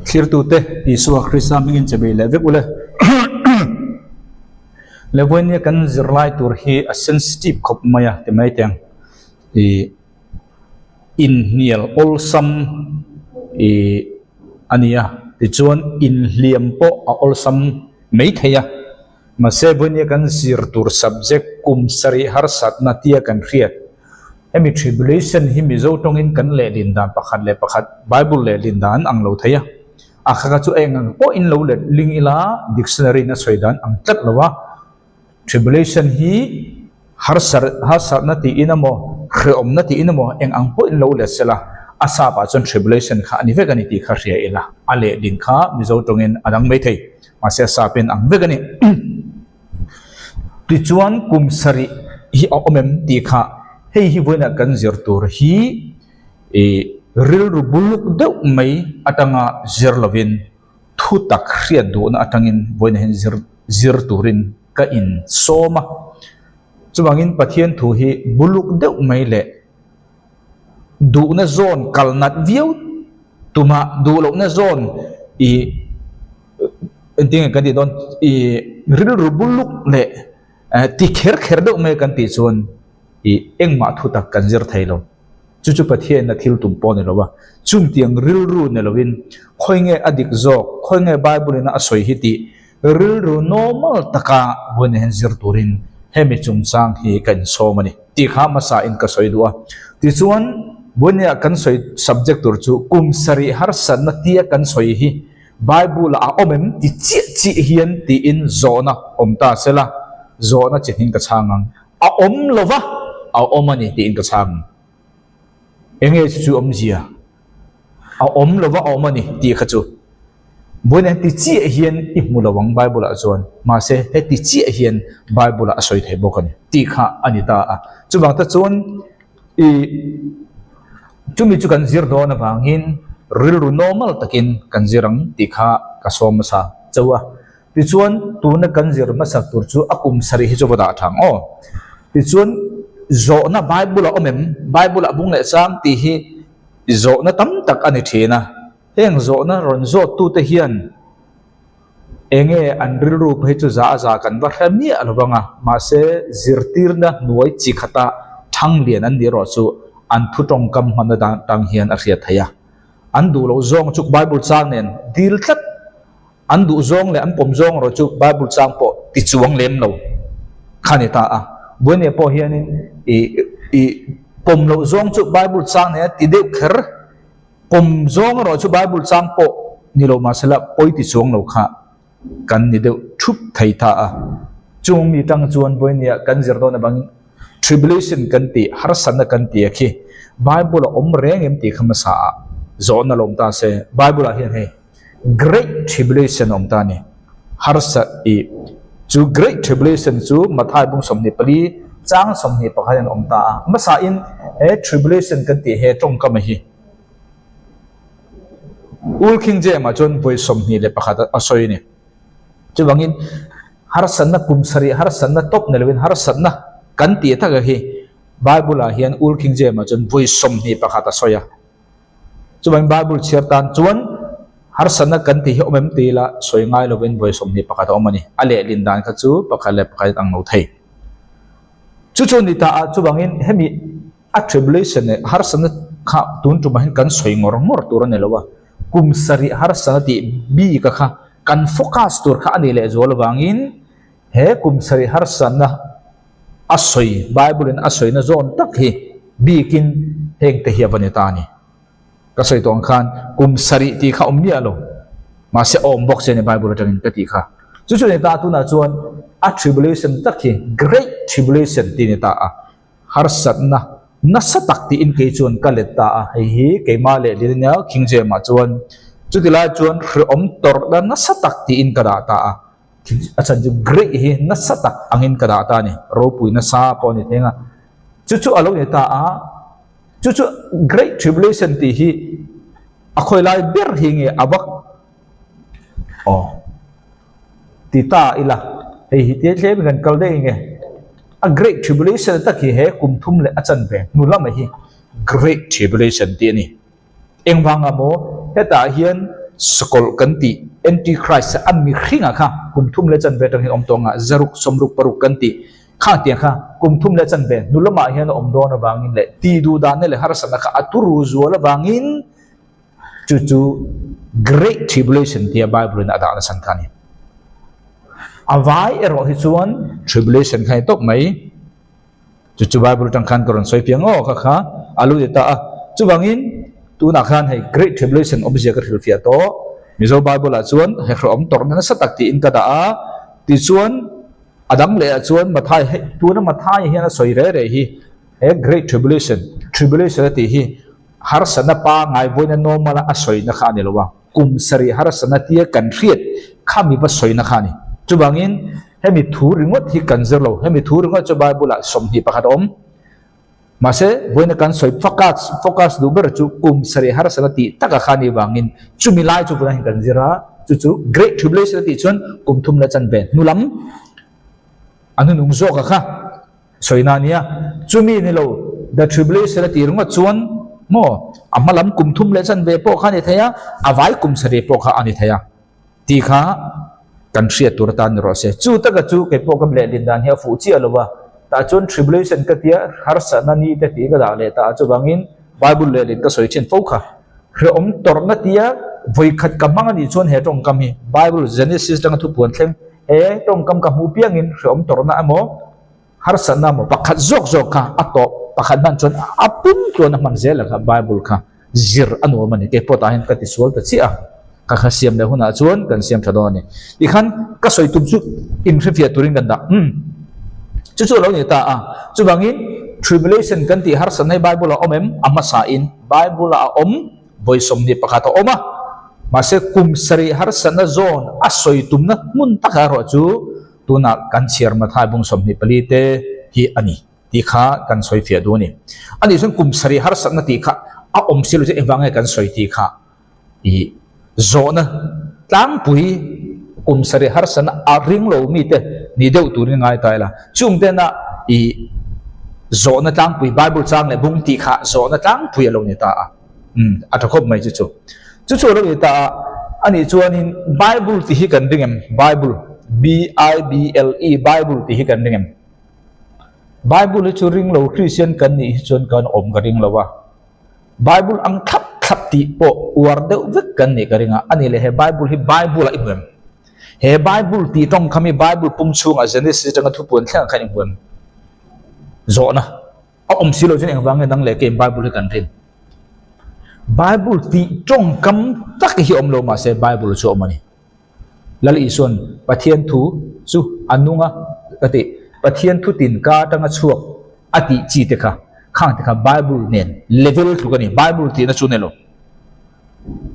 Thlirtute, Isua Krista hmingin che bei leh vek ule. Levoinia kan zirlai tur hi a sensitive khawp mai a ti mai teng. Ih inhnial awlsam ih a ni a, tichuan inhliam pawh a awlsam mai thei a. Mahse vawinia kan zir tur subject kum sarih harsatna tia kan hriat. Hemi tribulation hi Mizo tawngin kan lehlin dan pakhat leh pakhat Bible lehlin dan ang lo thei a. A khaka chu eng ang pawhin lo let ling ila dictionary in a sawi dan ang tlat lo a. Tribulation hi harsar harsatna tiin emaw hrehawmna tiin emaw eng ang pawhin lo let sela a sap ah chuan tribulation kha a ni vek a ni tih kha hria ila a lehlin kha Mizo tawngin a dang mai thei. Mahse a sapin ang vek a ni. Tichuan kum sarih hi a awm em tih kha hei hi vawiinah kan zir tur hi ih rilru buluk deuh mai atanga zir lovin thu tak hriat duhna atangin vawiinah hian zir zir turin ka insawm a. Chuvangin Pathian thu hi buluk deuh mai leh duhna zawn kal nat viau tuma duh lohna zawn ih engtin nge kan tih dawn ih rilru buluk leh ti kher kher deuh mai kan tih chuan ih engmah thu tak kan zir thei lo chu chu Pathianna thil tum pawh a ni lo a chungtiang rilru ni lovin khawi nge a dik zawk khawi nge Bible in a sawi hi tih Rilru normal taka vawiin hian zir turin hemi chungchang hi ka insawm a ni tih kha hmasa in ka sawi duh a. Tichuan, vawinia kan sawi subject tur chu kum sarih harsatna tia kan sawi hi Bible ah a awm em ti chiah chiah hian tiin zawhna awm ta sela, zawhna chi hming ka chhang ang. A awm lova a awm a ni tiin ka chhang ang. Enge chu chu awmzia? A awm lova a awm a ni tih kha chu. Vawiin heti chiah hian i hmu lo ang Bible ah chuan, mahse heti chiah hian Bible ah a sawi thei bawk a ni tih kha a ni ta a. Chuvang te chuan i chumi chu kan zir dawn avangin rilru normal takin kan zir ang tih kha ka sawm hmasa chauh a. Tichuan tuna kan zir hmasak tur chu a kum sarih hi chu va dah thang aw. Tichuan zawhna Bible ah awm em? Bible ah bung leh chang tih hi zawhna tam tak a ni thin a. Heng zawhna rawn zawttute hian enge an rilru phei chu za a za kan va hre miah lo vang a, mahse zirtirna hnuai chi khata thang lian an nih erawh chu an thu tawngkam hmanna dan tang hian a hriat theih a. An duh loh zawng chu Bible chang nen dil tlat, an duh zawng leh an pawm zawng erawh chu Bible chang pawh ti chuang lem lo kha ni ta a. Buaine pawh hianin ih ih pawm loh zawng chu Bible chang nen a ti deuh kher. Pawm zawng erawh chu Bible chang pawh ni lo mahsela pawi ti chuang lo kha kan ni deuh thup thei ta a. Chung mi tang chuan vawinia kan zir dawn avangin tribulation kan tih, harsatna kan tih a khi Bible a awm reng em tih kha hmasa ah zawhna lo awm ta se. Bible ah hian hei Great Tribulation a awm ta a ni. Harsat i chu Great Tribulation chu Mathai bung 24 chang 21 hian a awm ta a. Hmasa in he Tribulation kan tih he tawngkam a hi Old King James ah chuan vawi 21 a sawi a ni. Chuvangin harsatna kum sarih harsatna tawp ni lovin harsatna kan tih tak a hi Bible ah hian Old King James ah chuan vawi 21 a sawi a. Chuvangin Bible chhiar tan chuan harsatna kan tih hi awm em tih ila sawi ngai lovin vawi 21 a awm a ni. A lehlin dan kha chu pakhat leh pakhat ang lo thei. Chu chu ni ta a chuvangin hemi a tribulation leh harsatna kha tun tumah hian kan sawi ngawr ngawr tur a ni lo a. Kum sarih harsatna tih bik a kha kan focus tur kha a nih leh zual avangin he kum sarih harsatna a sawi, Bible in a sawina zawn tak hi bikin heng te hi a va ni ta a ni. Ka sawi tawh ang khan kum sarih tih kha awm miah lo, mahse a awm bawk che a ni Bible atangin ka tih kha. Chu chu ni ta tunah chuan a tribulation tak hi Great Tribulation tih a ni ta a, harsatna nasa tak tiin kei chuan ka let ta a, hei hi keimah leh Lilina King James ah chuan chutilai chuan hrehawm tawrhna nasa tak tiin ka dah ta a. A chhan chu great hi nasa tak angin ka dah ta a ni, ropui nasa pawh a ni theng a. Chu chu a lo ni ta a, chu chu great tribulation tih hi a khawi lai ber hi nge a vak aw ti ta ila hei hi tia tlem in kan kal daih nge a great tribulation tak hi he kum thum leh a chanve hnu lamah hi great tribulation tih a ni. Engvanga maw hetah hian. Sakawlh kan tih Antichrist a mihringa kha kum thum leh chanve atang hian awm tawh anga zaruk sawmruk paruk kan tih kha tiang kha kum thum leh chanve hnu lamah hian a awm dawn avangin leh ti duh danna leh harsatna kha a turu zual avangin chu chu Great Tribulation tia Bible in a dahna chhan kha a ni. A vai erawh hi chuan Tribulation kha a ni tawp mai. Chu chu Bible atang khan ka rawn sawi piang aw kha kha a lo ti ta a. Chuvangin tunah khan hei Great Tribulation awmzia ka hrilhfiah tawh. Mizo Bible ah chuan he hrehawm tawrhna nasa tak tiin ka dah a. Tichuan a dang leh ah chuan Mathai hei tuna Mathai hian a sawi reh reh hi he Great Tribulation, Tribulation a tih hi harsatna pangngai vawiina normal a a sawina kha a ni lo a. Kum sarih harsatna tia kan hriat kha mi va sawina kha a ni. Chuvangin hemi thu ringawt hi kan zir lo. Hemi thu ringawt chu Bible ah 21 a awm. Mahse, vawiina kan sawi focus, focus duh ber chu kum sarih harsatna tih taka kha a nih vangin chumi lai chu vawiina hian kan zir a, chu chu Great Tribulation a tih chuan kum thum leh chanve hnu lam a hnunung zawka kha. Sawina a nia, chumi ni lo The Tribulation a tih ringawt chuan maw a hma lam kum thum leh chanve pawh kha a ni thei a, a vai kum sarih pawh kha a ni thei a tih kha kan hriat tur atan ni rawh se. Chu taka chu kei pawh ka lehlin dan hi a fuh chiah lo va, tah chuan Tribulation ka tia harsatna ni te tih ka dah leh ta a, chuvangin Bible lehlin ka sawi thin fo kha. Hrehawm tawrhna tia vawikhat ka hmang a nih chuan he tawngkam hi Bible Genesis atanga thupuan thleng he tawngkam ka hmuh piangin hrehawm tawrhna emaw Harsatna maw pakhat zawk zawk kha a tawp pakhat hman chuan a pum tluan a hman zel a kha Bible kha zir a nuam a ni. Kei pawh tah hian ka ti sual ta chiah a, ka kha siam leh hunah chuan kan siam tha dawn a ni. Tikhan ka sawi tum chu inhrefiah turin kan dah. Umm chu chu a lo ni ta a. Chuvangin tribulation kan tih harsatna hi Bible ah a awm em? A hmasa in Bible ah a awm vawi 21 a awm a. Mahse kum sarih harsatna zawn a sawi tumna hmun takah erawh chu Tunah kan chhiar Mathai bung 24 te hi a ni tih kha kan sawi fiah duh a ni. A nih chuan kum sarih harsatna tih kha a awm si lo chu engvang nge kan sawi tih kha i zawhna tlangpui kum sarih harsatna a ring lo mite ni deuh turin ngai ta ila. Chung tena i zawhna tlangpui Bible chang leh bung tih kha zawhna tlangpui a lo ni ta a. Umm a tha khawp mai chu chu. Chu chu a lo ni ta a, anih chuanin Bible tih hi kan ring em? Bible, B-I-B-L-E, Bible tih hi kan ring em? Bible hi chu ring lo Christian kan nih hi chuan kan awm ka ring lo a. Bible ang thlap thlap tih pawh uar deuh vek kan nih ka ring a, anih leh he Bible hi Bible ah i hmu em? He Bible tih tawngkam hi Bible pum chhungah Genesis atanga thupuan thlengah khan i hmu em? Zawhna. A awm si lo chuan engvang nge nang leh keiin Bible hi kan rin? Bible tih tawngkam tak hi awm lo mahse Bible chu a awm a ni. Lal Isua'n Pathian thu chu a nung a ka tih, Pathian thu tin ka atanga chhuak a tih chi te kha, khang te kha Bible nen level tluk a ni. Bible tihna chu ni lo.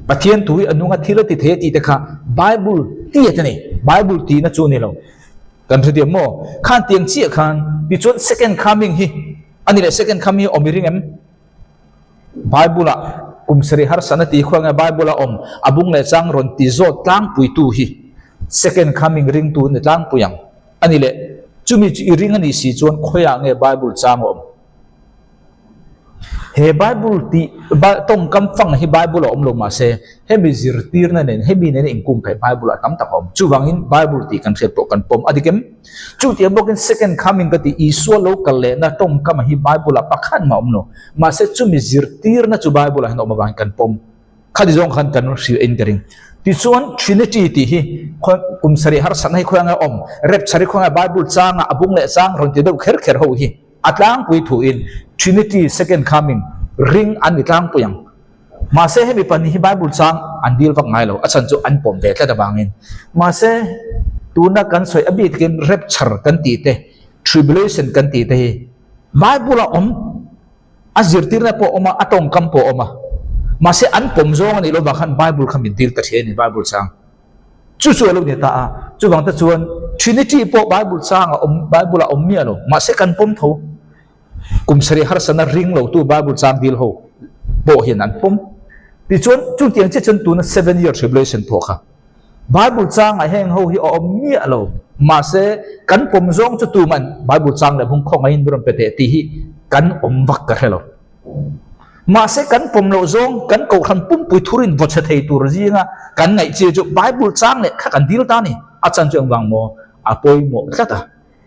Pathian thu hi a nung a thil a ti thei a tih te kha Bible tiat a ni. Bible tihna chu ni lo. Kan hre diam maw? Khan tiang chiah khan tichuan second coming hi a ni leh second coming hi awm i ring em? Bible ah kum sarih harsatna tih khuang nge Bible a awm a bung leh chang rawn ti zawt tlangpuitu hi second coming ringtu ni tlangpui ang a ni leh chumi chu i ring a nih si chuan khawiah nge Bible chang a awm? He Bible tih tawngkam fang hi Bible a awm lo mahse hemi zirtirna nen hemi nena inkung theih Bible ah tam tak a awm. Chuvangin Bible tih kan hriat pawh kan pawm a dik em? Chutiang bawkin second coming ka tih Isua lo kal lehna tawngkam hi Bible ah pakhat mah a awm lo. Mahse chumi zirtirna chu Bible ah hian a awm avangin kan pawm. Khati zawng khan kan hrilh in ka ring. Tichuan Trinity tih hi kum sarih harsatna hi khawiah nge a awm? Rapture hi khawiah nge Bible changah a bung leh chang rawn ti deuh kher kher ho hi. A tlangpui thuin Trinity, Second Coming, ring an ni tlangpui ang. Mahse hemi pahnih hi Bible chang an dil vak ngai lo, a chhan chu an pawm ve tlat avangin. Mahse tuna kan sawi a bik takin Rapture kan tih te, Tribulation kan tih te hi Bible a awm, a zirtirna pawh a awm a, a tawngkam pawh a awm a. Mahse an pawm zawng a nih loh vang khan Bible kha min dil ta thin a ni, Bible chang. Chu chu a lo ni ta a, chuvang te chuan Trinity pawh Bible chang a awm, Bible ah awm miah lo, mahse kan pawm tho. Kum sarih harsatna ring lo tu Bible chang dil ho pawh hian an pawm. Tichuan chutiang chiah chuan tuna seven year tribulation pawh kha Bible chang ah heng ho hi a awm miah lo, mahse kan pawm zawng chu tuman Bible chang leh bung khawngaihin min rawn pe teh tih hi kan awm vak ka hre lo. Mahse kan pawm loh zawng kan kohhran pumpui thurin vaw chhe thei tur zinga kan ngaih chi chu Bible chang leh kha kan dil ta a ni. A chan chu engvang maw? A pawimawh tlat a.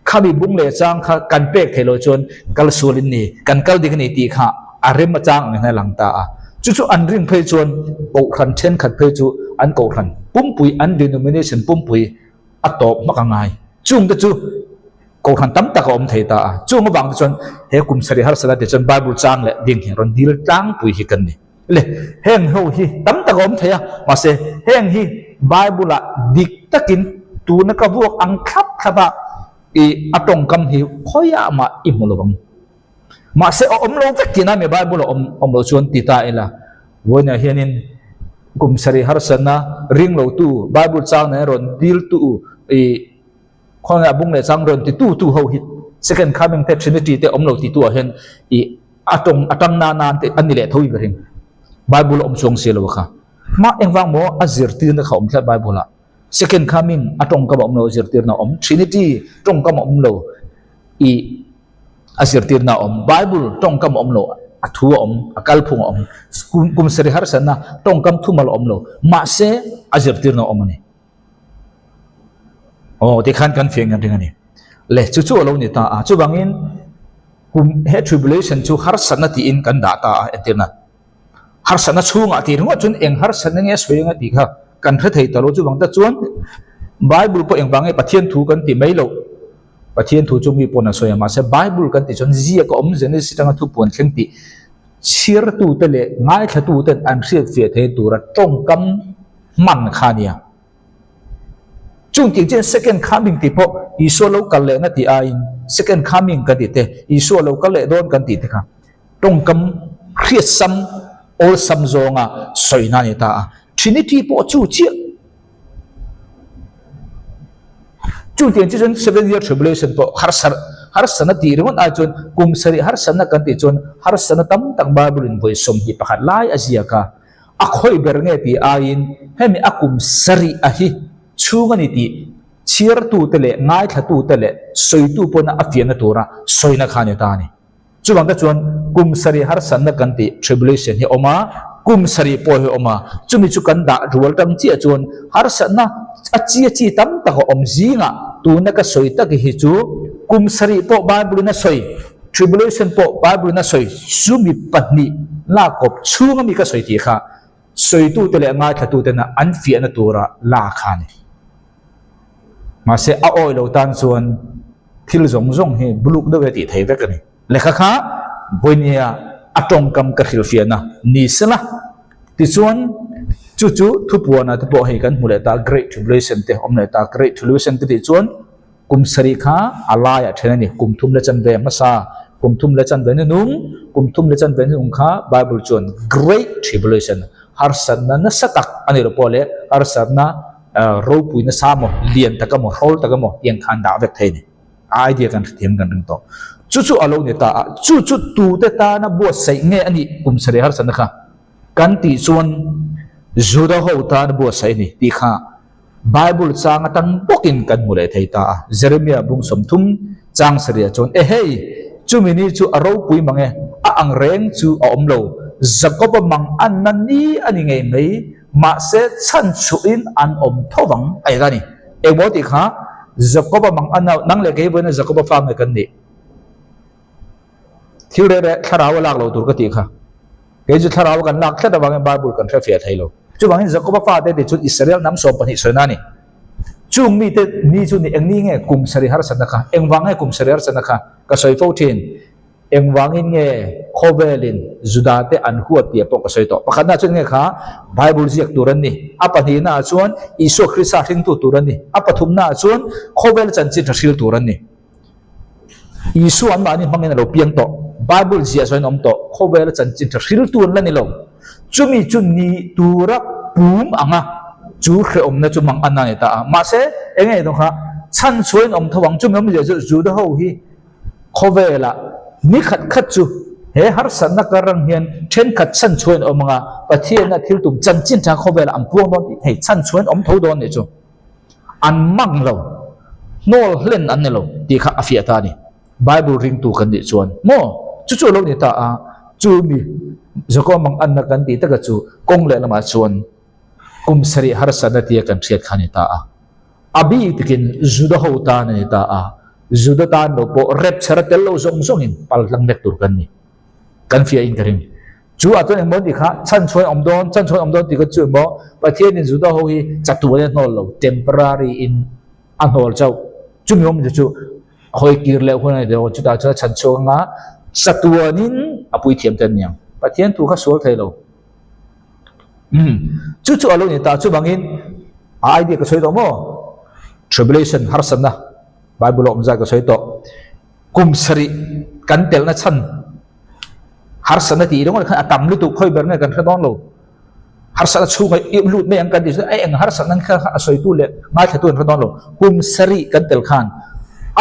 Khami bung leh chang kha kan pek theih loh chuan kal sual in ni, kan kal dik a ni tih kha a rem achang ang hian a lang ta a. Chu chu an rin phei chuan kohhran thenkhat phei chu an kohhran pumpui, an denomination pumpui a tawp hmak a ngai. Chungte chu kohhran tam tak a awm thei ta a. Chung avang te chuan he kum sarih harsat a tih chuan Bible chang leh ding hi rawn dil tlangpui hi kan ni. Le, heng ho hi tam tak a awm thei a, mahse heng hi Bible ah dik takin tuna ka vuak ang thlap thlap a i a tawngkam hi khawiah mah i hmu lo ang. Mahse a awm lo vek tihna mi Bible a awm awm lo chuan ti ta ila, vawiinah hianin kum sarih harsatna ring lo tu Bible chang nen rawn dil tu i khawnge a bung leh chang rawn ti tu tu ho hi second coming te Trinity te awm lo ti tu ah hian i A tawng a tang na nan te an ni leh tho i ka ring. Bible a awm chuang si lo a kha. Mah engvang maw a zirtirna kha a awm tlat Bible ah. Second coming a tawngkam a awm lo a zirtirna a awm. Trinity tawngkam a awm lo i a zirtirna a awm. Bible tawngkam a awm lo a thu a awm a kalphung a awm. Kum sarih harsatna tawngkam thumal a awm lo. Mahse a zirtirna a awm a ni. Aw tikhan kan fiah ngan ring a ni. Le chu chu a lo ni ta a, chuvangin kum he tribulation chu harsatna tiin kan dah ta a entirna. Harsatna chhungah tih ringawt chuan eng harsatna nge a sawi anga tih kha kan hre thei ta lo chuvang ta chuan Bible pawh engvang nge Pathian thu kan ti mai loh. Pathian thu chu mi pawn a sawi a mahse Bible kan tih chuan ziak a awm Genesis atanga thupuan thleng tih chhiartute leh ngaithlatuten an hriatfiah thei tura tawngkam hman kha a nia. Chung tih chuan second coming tih pawh Isua lo kal lehna tih aiin second coming kan tih te, Isua lo kal leh dawn kan tih te kha tawngkam hriatsam awlsam zawnga sawina a ni ta a. Trinity pawh chu chiah. Chung tiang chu chuan seven year tribulation pawh harsa harsana tih ringawt ai chuan kum sarih harsana kan tih chuan harsana tam tak Bible in vawi 21 lai a ziak a. A khawih ber nge tih aiin hemi a kum sarih a hi chhung a ni tih chhiartute leh ngaithlatute leh sawitu pawna a fiahna tura sawina kha a ni ta a ni. Chuvang te chuan kum sarih harsatna kan tih tribulation hi a awm a, kum sarih pawh hi a awm a, chumi chu kan dah rual tang chiah chuan harsatna a chi a chi tam tak a awm zingah tuna ka sawi tak hi chu kum sarih pawh Bible in a sawi Tribulation pawh Bible in a sawi chumi pahnih lakawp chhunga mi ka sawi tih kha sawitute leh ngaithlatutena an fiahna tura la kha a ni. Mahse a awi lo tan chuan thil zawng zawng hi buluk deuh hi a tih thei vek a ni. Lehkha kha vawinia a tawngkam ka hrilhfiahna ni sela tichuan chu chu thupuana te pawh hei kan hmu leh ta Great Tribulation te awm leh ta Great Tribulation te tih chuan Kum sarih kha a laiah then a ni. Kum thum leh chanve hmasa, kum thum leh chanve nunung, kum thum leh chanve nunung kha Bible chuan Great Tribulation, harsatna nasa tak a ni lo pawh leh harsatna ropui nasa maw, lian tak emaw, hrawl tak emaw tiang khan dah vek thei a ni. A idea kan hrethiam kan ring tawh. Chu chu a lo ni ta a, chu chu tute tana buatsaih nge a nih kum sarih harsatna kha kan tih chuan Juda ho tana buatsaih a ni tih kha Bible chang atang bawkin kan hmu leh thei ta a. Jeremia bung 30 chang sarih chuan, Ehei! Chumi ni chu a ropui mang e, a ang reng chu a awm lo. Jakoba mang anna ni a ni ngei mai, mahse chhan chhuahin an awm tho vang a ni ta ni. Engmaw tih kha Jakoba mang anna, nang leh kei vawiina Jakoba fa nge kan nih? Thil reh reh thlarau a lak lo tur ka tih kha. Kei chu thlarau kan lak tlat avangin Bible kan hre fiah thei lo. Chuvangin Jakoba fate tih chuan Israel hnam 12 sawina a ni. Chung mite ni chu ni eng ni nge kum sarih harsatna kha? Engvang nge kum sarih harsatna kha? Ka sawi fo thin. Engvangin nge khawvelin Judate an huat tih pawh ka sawi tawh. Pakhatna chuan nge kha Bible ziak tur an ni. A pahnihna chuan Isua Krista hringtu tur an ni. A pathumna chuan khawvel chanchin tha hril tur an ni. Isua anmahni hmangin a lo piang tawh. Bible ziah zawhin a awm tawh. Khawvela chanchin tha hriltu an la ni lo. Chumi chu ni tura pum anga chu hrehawmna chu mang an a ni ta a. Mahse, eng nge dawng kha chhan chhuahin awm tho ang. Chumi awmzia chu Juda ho hi khawvela ni khat khat chu he harsatna karang hian thenkhat chhan chhuahin awm anga Pathianna thil tum chanchin tha khawvela an puang dawn tih thei chhan chhuahin awm tho dawn nih chu. An mang lo, hnawl hlen an ni lo tih kha a fiah ta a ni. Bible ringtu kan nih chuan maw chu chu a lo ni ta a. Chu mi Jakob mang anna kan tih taka chu kawng leh lamah chuan kum sarih harsatna tia kan hriat kha a ni ta a. A bik takin Juda ho tan a ni ta a, Juda tan lo pawh rapture a tel lo zawng zawngin pal tlang vek tur kan ni. Kan fiahin ka ring. Chu ah chuan engmaw tih kha chhanchhuain awm dawn, chhanchhuain awm dawn tih kha chu emaw Pathianin Juda ho hi chatuan a hnawl lo, temporary in a hnawl chauh. Chumi awm chu hawi kir leh hun a ni dawn, chutah chuan chhanchhuak anga chatuanin a puithiam te an ni ang. Pathian thu kha sual thei lo. Umm chu chu a lo ni ta chuvangin a idea ka sawi tawh maw? Tribulation harsatna Bible a awm zat ka sawi tawh. Kum sarih kan telna chhan harsatna tih ringawt khan a tam lutuk khawi ber nge kan hre dawn lo. Harsatna chhunga i lut mai ang kan tih chuan a eng harsatna kha a sawitu leh ngaithlatu an hre dawn lo. Kum sarih kan tel khan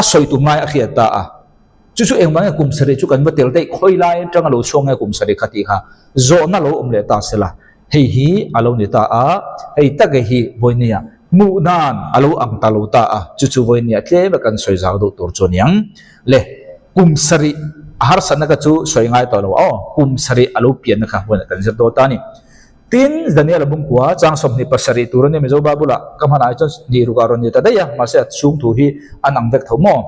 a sawitu ngai a hriat ta a. Chu chu engvang nge kum sarih chu kan va tel daih khawi lai atanga lo chhuak nge kum sarih kha tih kha zawhna lo awm leh ta sela hei hi a lo ni ta a, hei tak hi vawinia hmuh nan a lo ang ta lo ta a, chu chu vawinia tlem a kan sawi zau deuh tur chu a niang. Le kum sarih a harsatna kha chu sawi ngai tawh lo a aw, kum sarih a lo pianna kha vawinia kan zir dawn ta a ni. Tin, Daniel-a bungkua chang 27 tur a nia Mizo Bible-ah ka hmanah hi chuan ni rukah a rawn ni ta daih a, mahse a chhung thu hi an ang vek tho maw?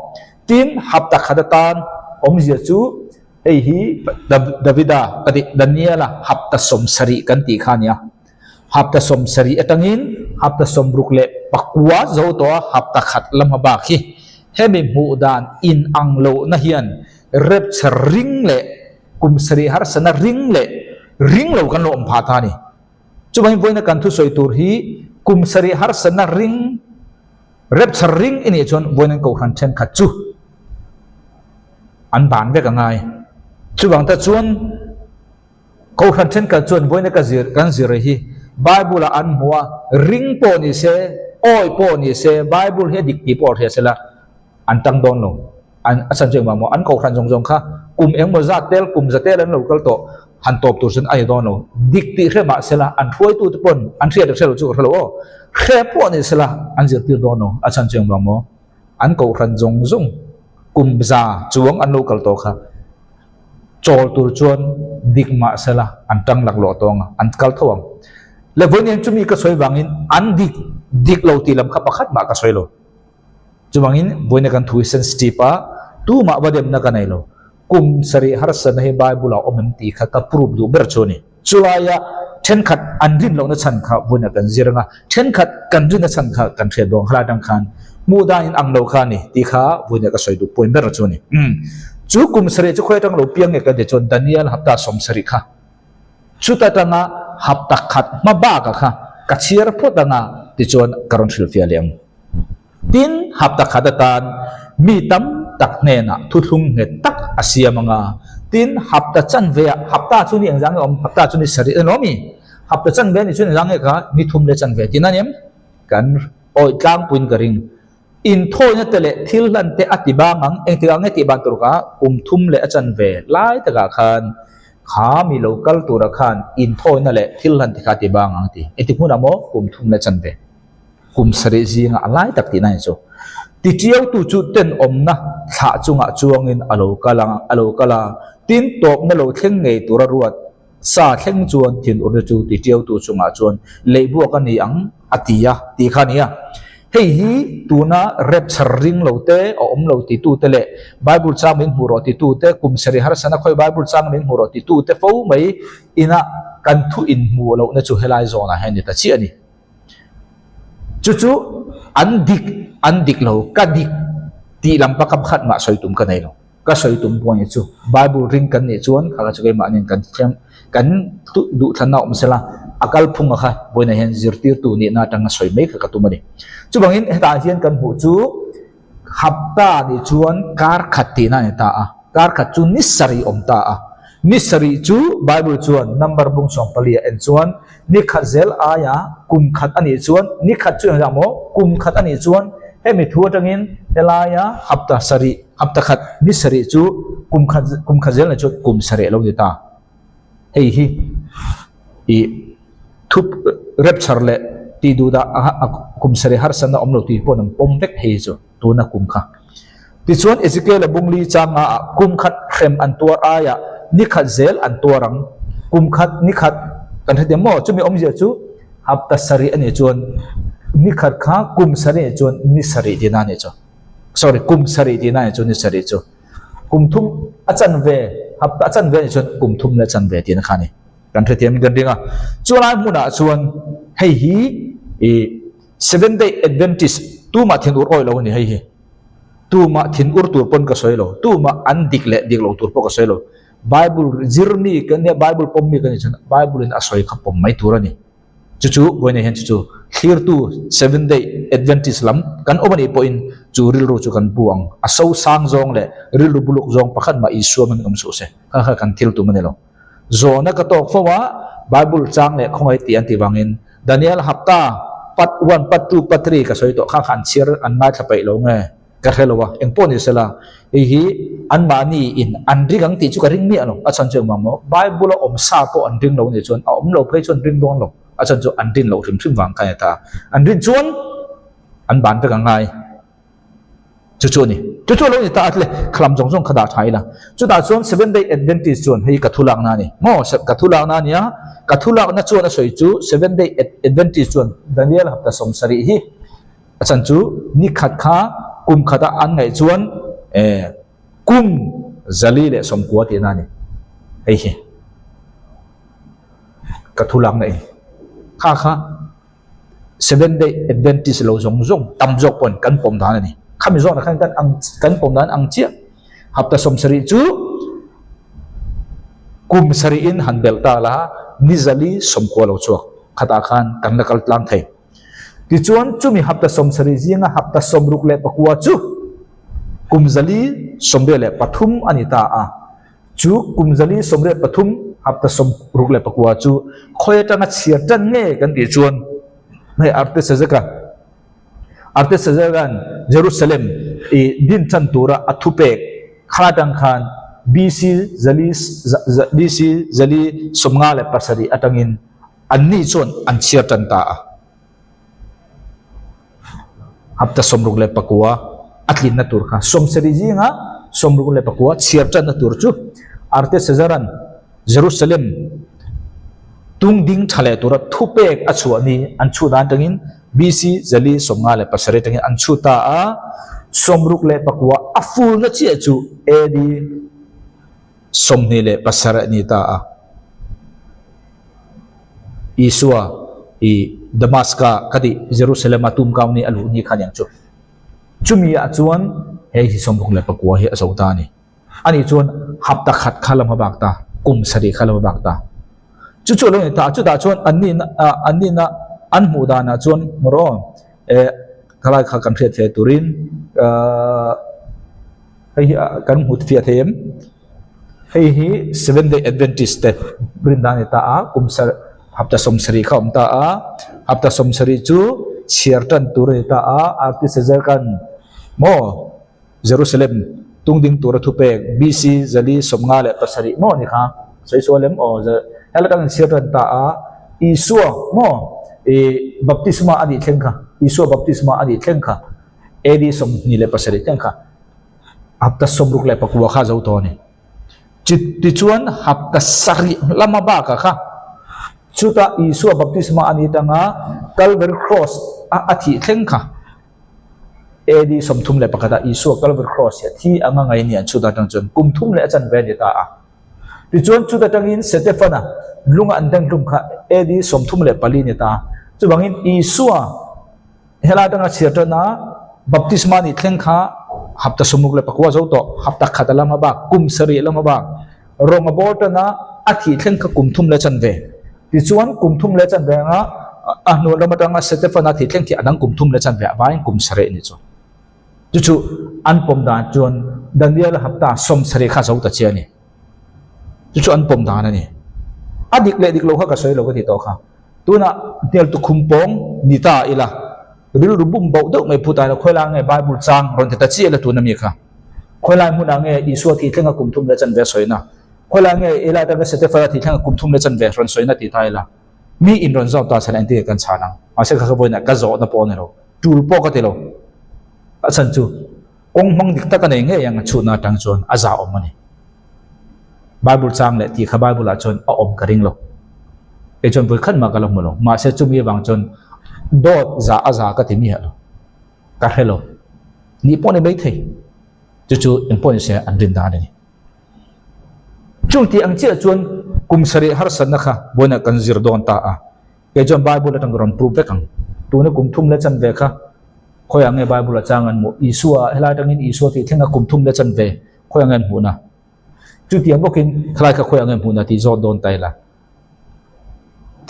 Tin, hapta khat atan awmzia chu hei hi Davida ka tih, Daniela hapta 70 kan tih kha a nia. Hapta 70 atangin hapta 64 zo tawh a hapta khat la hma bak hi hemi hmuh dan inang lohna hian rapture ring leh kum sarih harsatna ring leh ring lo kan lo awm phah ta a ni. Chuvangin vawiina kan thusawi tur hi kum sarih harsatna ring, rapture ring i nih chuan vawiin an kohhran thenkhat chu an ban vek a ngai. Chuvang ta chuan kohhran thenkhat chuan vawiina ka zir kan zir hi Bible ah an hmu a, ring pawh ni se, awi pawh ni se, Bible hi a dik tih pawh hria sela an tang dawn lo. An a chhan chu engmah maw? An kohhran zawng zawng kha kum engmaw zat tel, kum za tel an lo kal tawh, han tawp tur chuan a ni dawn lo. Dik tih hre mah sela, an hruaitute pawn an hriat hre lo chu ka hre lo aw. Hre pawh ni sela an zirtir dawn lo. A chhan chu engmah maw? An kohhran zawng zawng kum za chuang an lo kal tawh kha chawl tur chuan dik mah sela an tang laklawh tawh ang a, an kal tho ang. Le vawiin chumi ka sawi vangin an dik dik lo tih lam kha pakhat mah ka sawi lo. Chuvangin, vawiina kan thu hi sensitive a, tumah va demna ka nei lo. Kum sarih harsatna hi Bible-ah awm em tih kha ka prove duh ber chu a ni. Chulaia thenkhat an rin lohna chhan kha vawiina kan zir anga, thenkhat kan rinna chhan kha kan hriat dawn khalai atang khan hmuh danin ang lo kha a ni tih kha vawiina ka sawi duh point ber chu a ni. Chu kum sarih chu khawi atang lo piang nge kan tih chuan Daniel hapta 70 kha Chuta tanga hapta khat hma baka kha ka chhiar phawt anga tichuan ka rawn hrilhfiah leh ang. Tin, hapta khat atan mi tam tak hnenah thuthlung nghet tak a siam anga, tin, hapta chanve ah, hapta chu ni engzang nge awm, hapta chu ni sarih a ni lawm i? Hapta chanve ni chuan engzang nge kha ni thum leh chanve tihna a ni em? Kan awih tlangpuiin ka ring. Inthawina te leh thil hlan te a ti bang ang, engtikah nge tih ban tur kha kum thum leh a chanve lai takah khan kha mi lo kal tura khan inthawina leh thil hlan te kha a ti bang ang a ti. Engtik hmunah maw kum thum leh chanve, kum sarih zinga a lai tak tihna hi chu. Tichiautu chu tenawmna thlah chungah chuangin a lo kal ang, a lo kal a, tin tawpna lo thleng ngei tura ruat sa thleng chuan thinurna chu tiṭiautu chungah chuan leihbuak a ni ang a ti a tih kha a ni a. Hei hi tuna rapture ring lo te, a awm lo titute leh Bible chang min hmuh rawh titute, kum sarih harsana khawi Bible chang min hmuh rawh titute fo mai ina kan thu inhmuh lohna chu helai zawnah hian ni ta chiah a ni. Chu chu an dik, an dik lo, ka dik tih lam pakhat khat mah sawi tum ka nei lo. Ka sawi tum pawh ni chu Bible ring kan nih chuan kha kha chu keimahniin kan thiam kan duhthlanna awm sela a kalphunga kha vawiinah hian zirtirtu nihna atanga sawi mai kha ka tum a ni. Chuvangin hetah hian kan hmuh chu hapta nih chuan kar khat tihna a ni ta a, kar khat chu ni sarih awm ta a. Ni sarih chu Bible chuan number bung 14 ah en chuan ni khat zel aia kum khat a nih chuan ni khat chu engzah maw kum khat a nih chuan hemi thu atangin helaia hapta sarih Hapta khat ni sarih chu kum khat kum khat zel nei chuan kum sarih a lo ni ta. Hei hi ih thu rapture leh tih duh dah a kum sarih harsatna awm lo tih pawh an pawm vek hei chu tuna kum kha. Tichuan Ezekiel-a bungli changa ah kum khat hrem an tuar aiah ni khat zel an tuar ang. Kum khat ni khat kan hre maw? Chumi awmzia chu hapta sarih a nih chuan ni khat kha kum sarih a nih chuan ni sarih tihna a nih chu. Sorry, kum sarih tihna a nih chu ni sarih chu. Kum thum a chanve, hapta a chanve a nih chuan kum thum leh chanve tihna kha a ni. Kan hrethiam in kan ring a. Chulai hmunah chuan hei hi i Seventh Day Adventist tumah thinur awih lo a ni hei hi. Tumah thinur tur pawn ka sawi lo. Tumah an dik leh dik lo tur pawh ka sawi lo. Bible zir mi kan nia, Bible pawm mi kan nih chuan Bible in a sawi kha pawm mai tur a ni. Chu chu vawiinah hian chu chu thlirtu Seventh Day Adventist lam kan awm a nih pawhin chu rilru chu kan pu ang. A so sang zawng leh rilru buluk zawng pakhat mah Isua hmangin awm suh se. Kha kha kan thil tum a ni lo. Zawhna ka tawk fo a, Bible chang leh khawngaih tih an ti vangin Daniel hapta part one, part two, part three ka sawi tawh kha kha an chhiar an ngaithla peih lo nge ka hre lo a, engpawh ni sela hei hi anmahni in an ring ang tih chu ka ring miah lo, a chhan chu engvang maw Bible a awm sa pawh an ring lo nih chuan a awm lo phei chu an ring dawn lo, a chhan chu an rin loh hrim hrim vang kha a ni ta, an rin chuan an ban vek ang ngai. Chu chu a ni. Chu chu a lo ni ta a tle khlam zawng zawng kha dah tha ila. Chutah chuan Seventh Day Adventist chuan hei ka thu lakna a ni. Maw ka thu lakna a nia, ka thu lakna chuan a sawi chu Seventh Day Adventist chuan Daniel hapta 70 hi a chan chu ni khat kha kum khata an ngaih chuan eh kum 190 tihna a ni. Hei hi ka thu lakna in kha kha Seventh Day Adventist lo zawng zawng tam zawk pawn kan pawm dan a ni. Khami zawkah khan kan ang kan pawm dan ang chiah. Hapta 70 chu kum sarihin han belh ta la ni 190 lo chhuak khatah khan kan la kal tlang thei. Tichuan chumi hapta 70 zinga hapta 64 chu kum 183 a ni ta a. Chu kum 183 hapta 69 chu khawi atanga chhiar tan nge kan tih chuan hei Artaxerxes-a Artaxerxes-a'n Jerusalem i din chan tura a thupek kha atang khan BC zali BC 457 atangin anni chuan an chhiar tan ta a. Hapta 69 a tlinna tur kha 70 zinga 69 chhiar tanna tur chu Artaxerxes-a'n Jerusalem tung ding tha leh tura thupek a chhuah ni an chhut dan atangin BC 157 atangin an chhut ta a, 69 a fulna chiah chu AD 27 a ni ta a. Isua i Damaska ka tih Jerusalem a tum kau ni a luh ni kha aniang chu. Chumi ah chuan hei hi 69 hi a zo ta a ni. Ani chuan hapta khat kha la hma bak ta, kum sarih kha la hma bak ta. Chu chu a lo ni ta, chutah chuan anni anni na an hmuh danah chuan maw eh khalai kha kan hriat ve turin ahh hei hi kan hmu fiah thei em? Hei hi Seventh Day Adventist te rin dan a ni ta a, kum sar hapta 70 kha a awm ta a, hapta 70 chu chhiar tan tur a ni ta a, Artaxerxes khan maw Jerusalem tung ding tura thupek BC 157 maw ni kha sawi sual em aw helai kan chhiar tan ta a, Isua maw ih baptisma a nih thleng kha Isua baptisma a nih thleng kha AD 27 thleng kha. Hapta 69 kha zo tawh a ni. Tichuan hapta sarih lama bakah kha chuta Isua baptisma a ni tanga Calvary Cross a a thih thleng kha AD 31 ah Isua Calvary Cross hi a thi anga ngai ni an chhut atang chuan kum thum leh a chanve a ni ta a. Tichuan chuta tangin Setefana lunga an denghlum kha AD 34 ni ta. Chuvangin Isua Helai atanga chhiar tan a, baptisma nih thleng kha hapta 69 zo tawh, hapta khat a la hma bak, kum sarih a la hma bak, rawng a bawr tan a, a thih thleng kha kum thum leh chanve. Tichuan kum thum leh chanve anga a hnuai lam atanga Setefana thih thleng khi a dang kum thum leh chanve a vaiin kum sarih a nih chu. Chu chu an pawm dan chuan Daniel hapta 70 kha zo ta che a ni. Chu chu an pawm dan a ni. A dik leh dik lo kha ka sawi lo ka ti tawh kha. Tunah hnial tukhum pawng ni ta ila, rilru bum bauh deuh mai phut aila khawilai nge Bible chang rawn ti ta chiah ila tuna mi kha. Khawilai hmunah nge Isua thih thlenga kum thum leh chanve sawina? Khawilai nge Eli atanga Setefara thih thlenga kum thum leh chanve rawn sawina ti ta ila? Mi in rawn zawk ta chhan engtin nge kan chhan ang? Mahse kha kha vawiinah ka zawhna pawh a ni lo. Tul pawh ka ti lo. A chhan chu kawng hmang dik tak a nei ngei ang a chhutna atang chuan a zahawm a ni. Bible chang leh tih kha Bible ah chuan a awm ka ring lo. Kei chuan vawi khat mah ka la hmu lo. Mahse chumi avang chuan dawt za a za ka ti miah lo. Ka hre lo. Nih pawh ni maithei. Chu chu eng pawh ni se an rin dan a ni. Chung tih ang chiah chuan kum sarih harsatna kha vawiinah kan zir dawn ta a. Kei chuan Bible atang ka rawn prove vek ang. Tuna kum thum leh chanve kha khawiah nge Bible a chang an hmuh? Isua helai atangin Isua tih thleng a kum thum leh chanve khawiah nge an hmuhna? Chutiang bawkin khalai kha khawiah nge hmuhna tih zawt dawn ta ila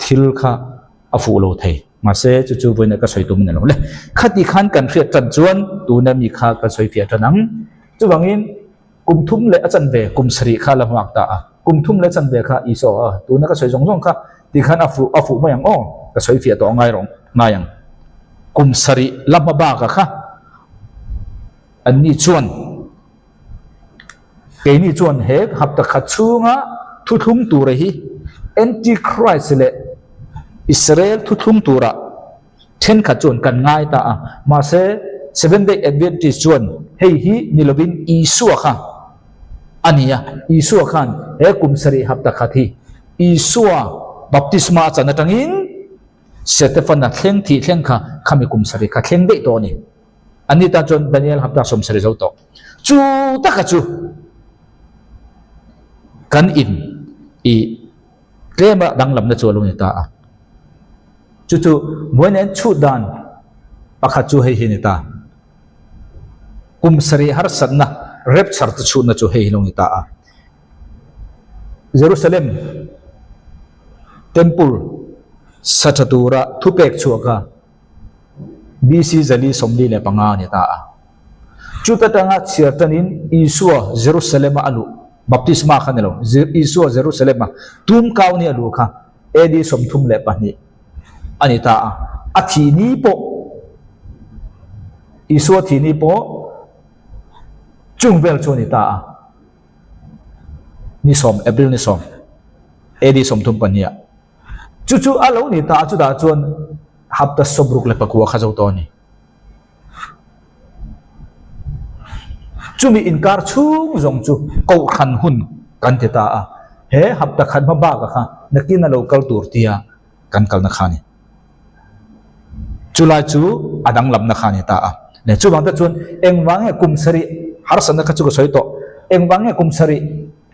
thil kha a fuh lo thei. Mahse chu chu vawiinah ka sawi tum a ni lo le. Khati khan kan hriat tan chuan tuna mi kha ka sawi fiah tan ang. Chuvangin Kum thum leh a chanve kum sarih kha la hmuak ta a, kum thum leh chanve kha Isua a, tuna ka sawi zawng zawng kha ti khan a fuh a fuh mai ang aw, ka sawi fiah tawh ngai rawh ngai ang. Kum sarih la hma baka kha anni chuan keini chuan he hapta khat chhunga thuthlung tura hi Antichrist leh Israel thuthlung tura Thenkhat chuan kan ngai ta a, mahse Seventh Day Adventist chuan hei hi ni lovin Isua kha a ni a, Isua khan he kum sarih hapta khat hi Isua baptisma a chan atangin Setefana thleng thih thleng kha khami kum sarih kha thleng daih tawh a ni. Anni tan chuan Daniel hapta sawmsarih zo tawh. Chu taka chu kan in i Tlema danglamna chu a lo ni ta a. Chu chu buaina en chhut dan pakhat chu hei hi a ni ta. Kum sarih harsatna rapture te chhutna chu hei hi lo ni ta a. Jerusalem Temple sa tha tura thupek chhuah kha BC 475 a ni ta a. Chuta tanga chhiar tanin Isua Jerusalem-a a luh, baptisma kha ni lo, Isua Jerusalem-a tum kau ni a luh kha AD 32 a ni ta a. A thih ni pawh, Isua thih ni pawh chung vel chu a ni ta a. Ni sawm, April ni sawm, AD 32 ah. Chu chu a lo ni ta a, chutah chuan hapta 64 kha zo tawh a ni. Chumi inkar chhung zawng chu kohhran hun kan ti ta a, he hapta khat hma baka kha nakin a lo kal tur tia kan kalna kha a ni. Chulai chu a danglamna kha a ni ta a. Leh chuvang te chuan engvang nge kum sarih harsatna kha chu ka sawi tawh, engvang nge kum sarih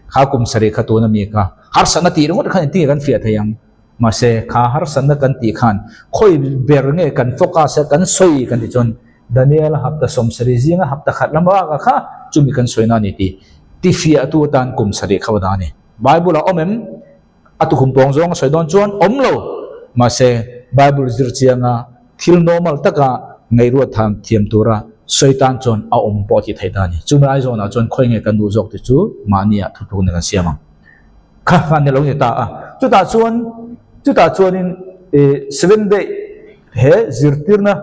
kha kum sarih kha tuna mi kha harsatna tih ringawt khan engtin nge kan fiah thei ang? Mahse, kha harsatna kan tih khan khawi ber nge kan focus a, kan sawi kan tih chuan Daniel-a hapta sawmsarih zinga hapta khat lam baka kha chumi kan sawina a ni tih tifiahtu atan kum sarih kha va dah a ni. Bible-ah awm em? A tukhum pawng zawng a sawi dawn chuan awm lo. Mahse, Bible zir chianga thil normal taka ngaihruat than thiam tura sawi tan chuan a awm pawh a tih theih ta a ni. Chumi Aizawnah chuan khawi nge kan duh zawk tih chu mahnia thutlukna kan siam ang. Kha kha ni lo ni ta a. Chutah chuan chutah chuanin ih seven day he zirtirna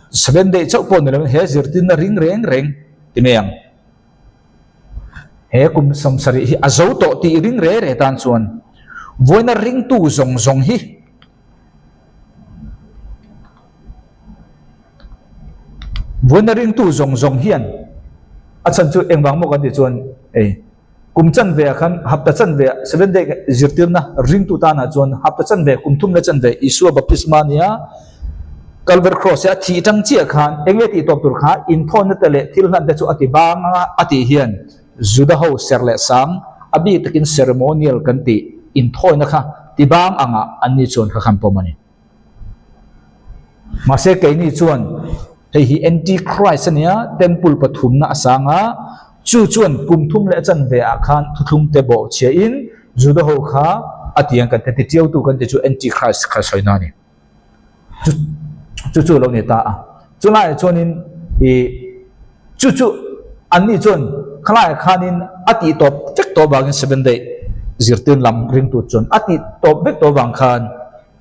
seven day chauh pawh ni lovin he zirtirna ring reng reng ti mai ang. He kum sawmsarih hi a zo tawh tih ring re re tan chuan vawiina ringtu zawng zawng hi vawiina ringtu zawng zawng hian a chhan chu engvang maw kan tih chuan ei Kum chanve ah khan hapta chanve ah Seventh Day zirtirna ringtu tanah chuan hapta chanve kum thum leh chanve Isua baptisma nia Calvary Cross a thih tang chiah khan eng nge tih tawp tur kha inthawnna te leh thil hlan te chu a ti bang anga a tih hian Juda ho ser leh sang a bik takin ceremonial kan tih inthawina kha ti bang anga anni chuan kha khan pawm a ni. Mahse keini chuan hei hi Antichrist a nia, temple pathumna a sang a, chu chuan kum thum leh a chanve ah khan thuthlung te bawh chhia in Juda ho kha a ti ang kan ti tiautu kan ti chu Antichrist kha sawina a ni. Chu chu chu lo ni ta a. Chulaiah chuanin ih chu chu anni chuan khalaiah khanin a tih tawp vek tawh vangin Seventh Day zirtir lam ringtu chuan a tih tawp vek tawh vang khan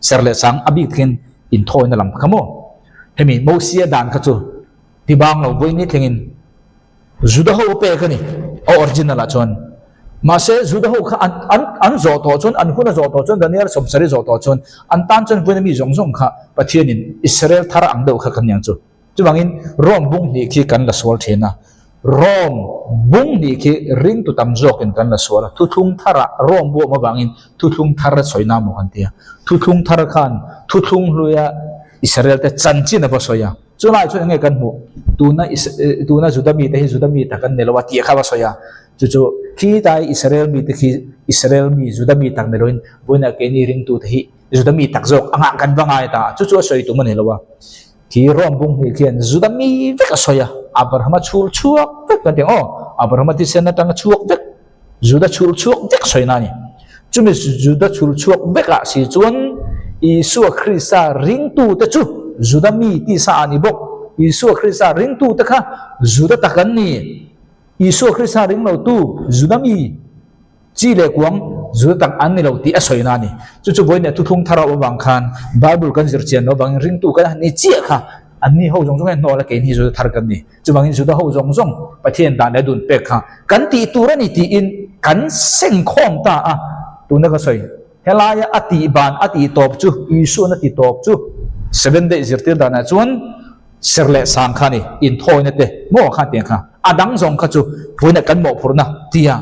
Ser leh sang a bik thlengin inthawina lam kha maw? Hemi Mosia dan kha chu ti bang lo vawi ni thlengin Juda ho pek a ni, a original ah chuan. Mahse Juda ho kha an an an zawh tawh chuan, an hun a zawh tawh chuan, Daniel sawmsarih zawh tawh chuan an tan chuan vawiin mi zawng zawng kha Pathianin Israel thar ang deuh kha kan ni ang chu. Chuvangin Rome bung hnih khi kan la sual thin a. Rome bung nih khi ringtu tam zawkin kan la sual a, thuthlung tharah Rome bu a awm avangin thuthlung thar a sawi na maw kan ti a. Thuthlung thar khan thuthlung hluia Israel te chanchin a va sawi a, chulai chuan enge kan hmuh? Tuna tuna Juda mite hi Juda mi tak an ni lo a tih kha va sawi a, chu chu khitai Israel mite khi Israel mi Juda mi tak ni loin vawiinah keini ringtute hi Juda mi tak zawk angah kan va ngai ta a, chu chu a sawi tum a ni lo a. Khi Rome bung hnih khian Juda mi vek a sawi a, Abrahama chhul chhuak vek kan ti ang aw, Abrahama thisen atanga chhuak vek, Juda chhul chhuak vek sawina a ni. Chumi Juda chhul chhuak vekah si chuan Isua Krista ringtute chu Juda mi tisa a ni bawk. Isua Krista ringtute kha Juda tak an ni. Isua Krista ring lotu Juda mi chi leh kuang Juda tak an ni lo tih a sawina a ni. Chu chu vawiin leh thuthlung thar a awm avang khan Bible kan zir chian loh avangin ringtu kan han ni chiah kha anni ho zawng zawng hian hnawl a keini Juda thar kan ni. Chuvangin Juda ho zawng zawng Pathian dan leh dun pek kha kan tih tur a ni tiin kan sengkhawm ta a. Tuna ka sawi, helaia a tih ban a tih tawp chu, Isuan a ti tawp chu Seventh Day zirtir danah chuan ser leh sang kha a ni, inthawina te maw kha tiang kha, a dang zawng kha chu vawiinah kan mawhphurhna tia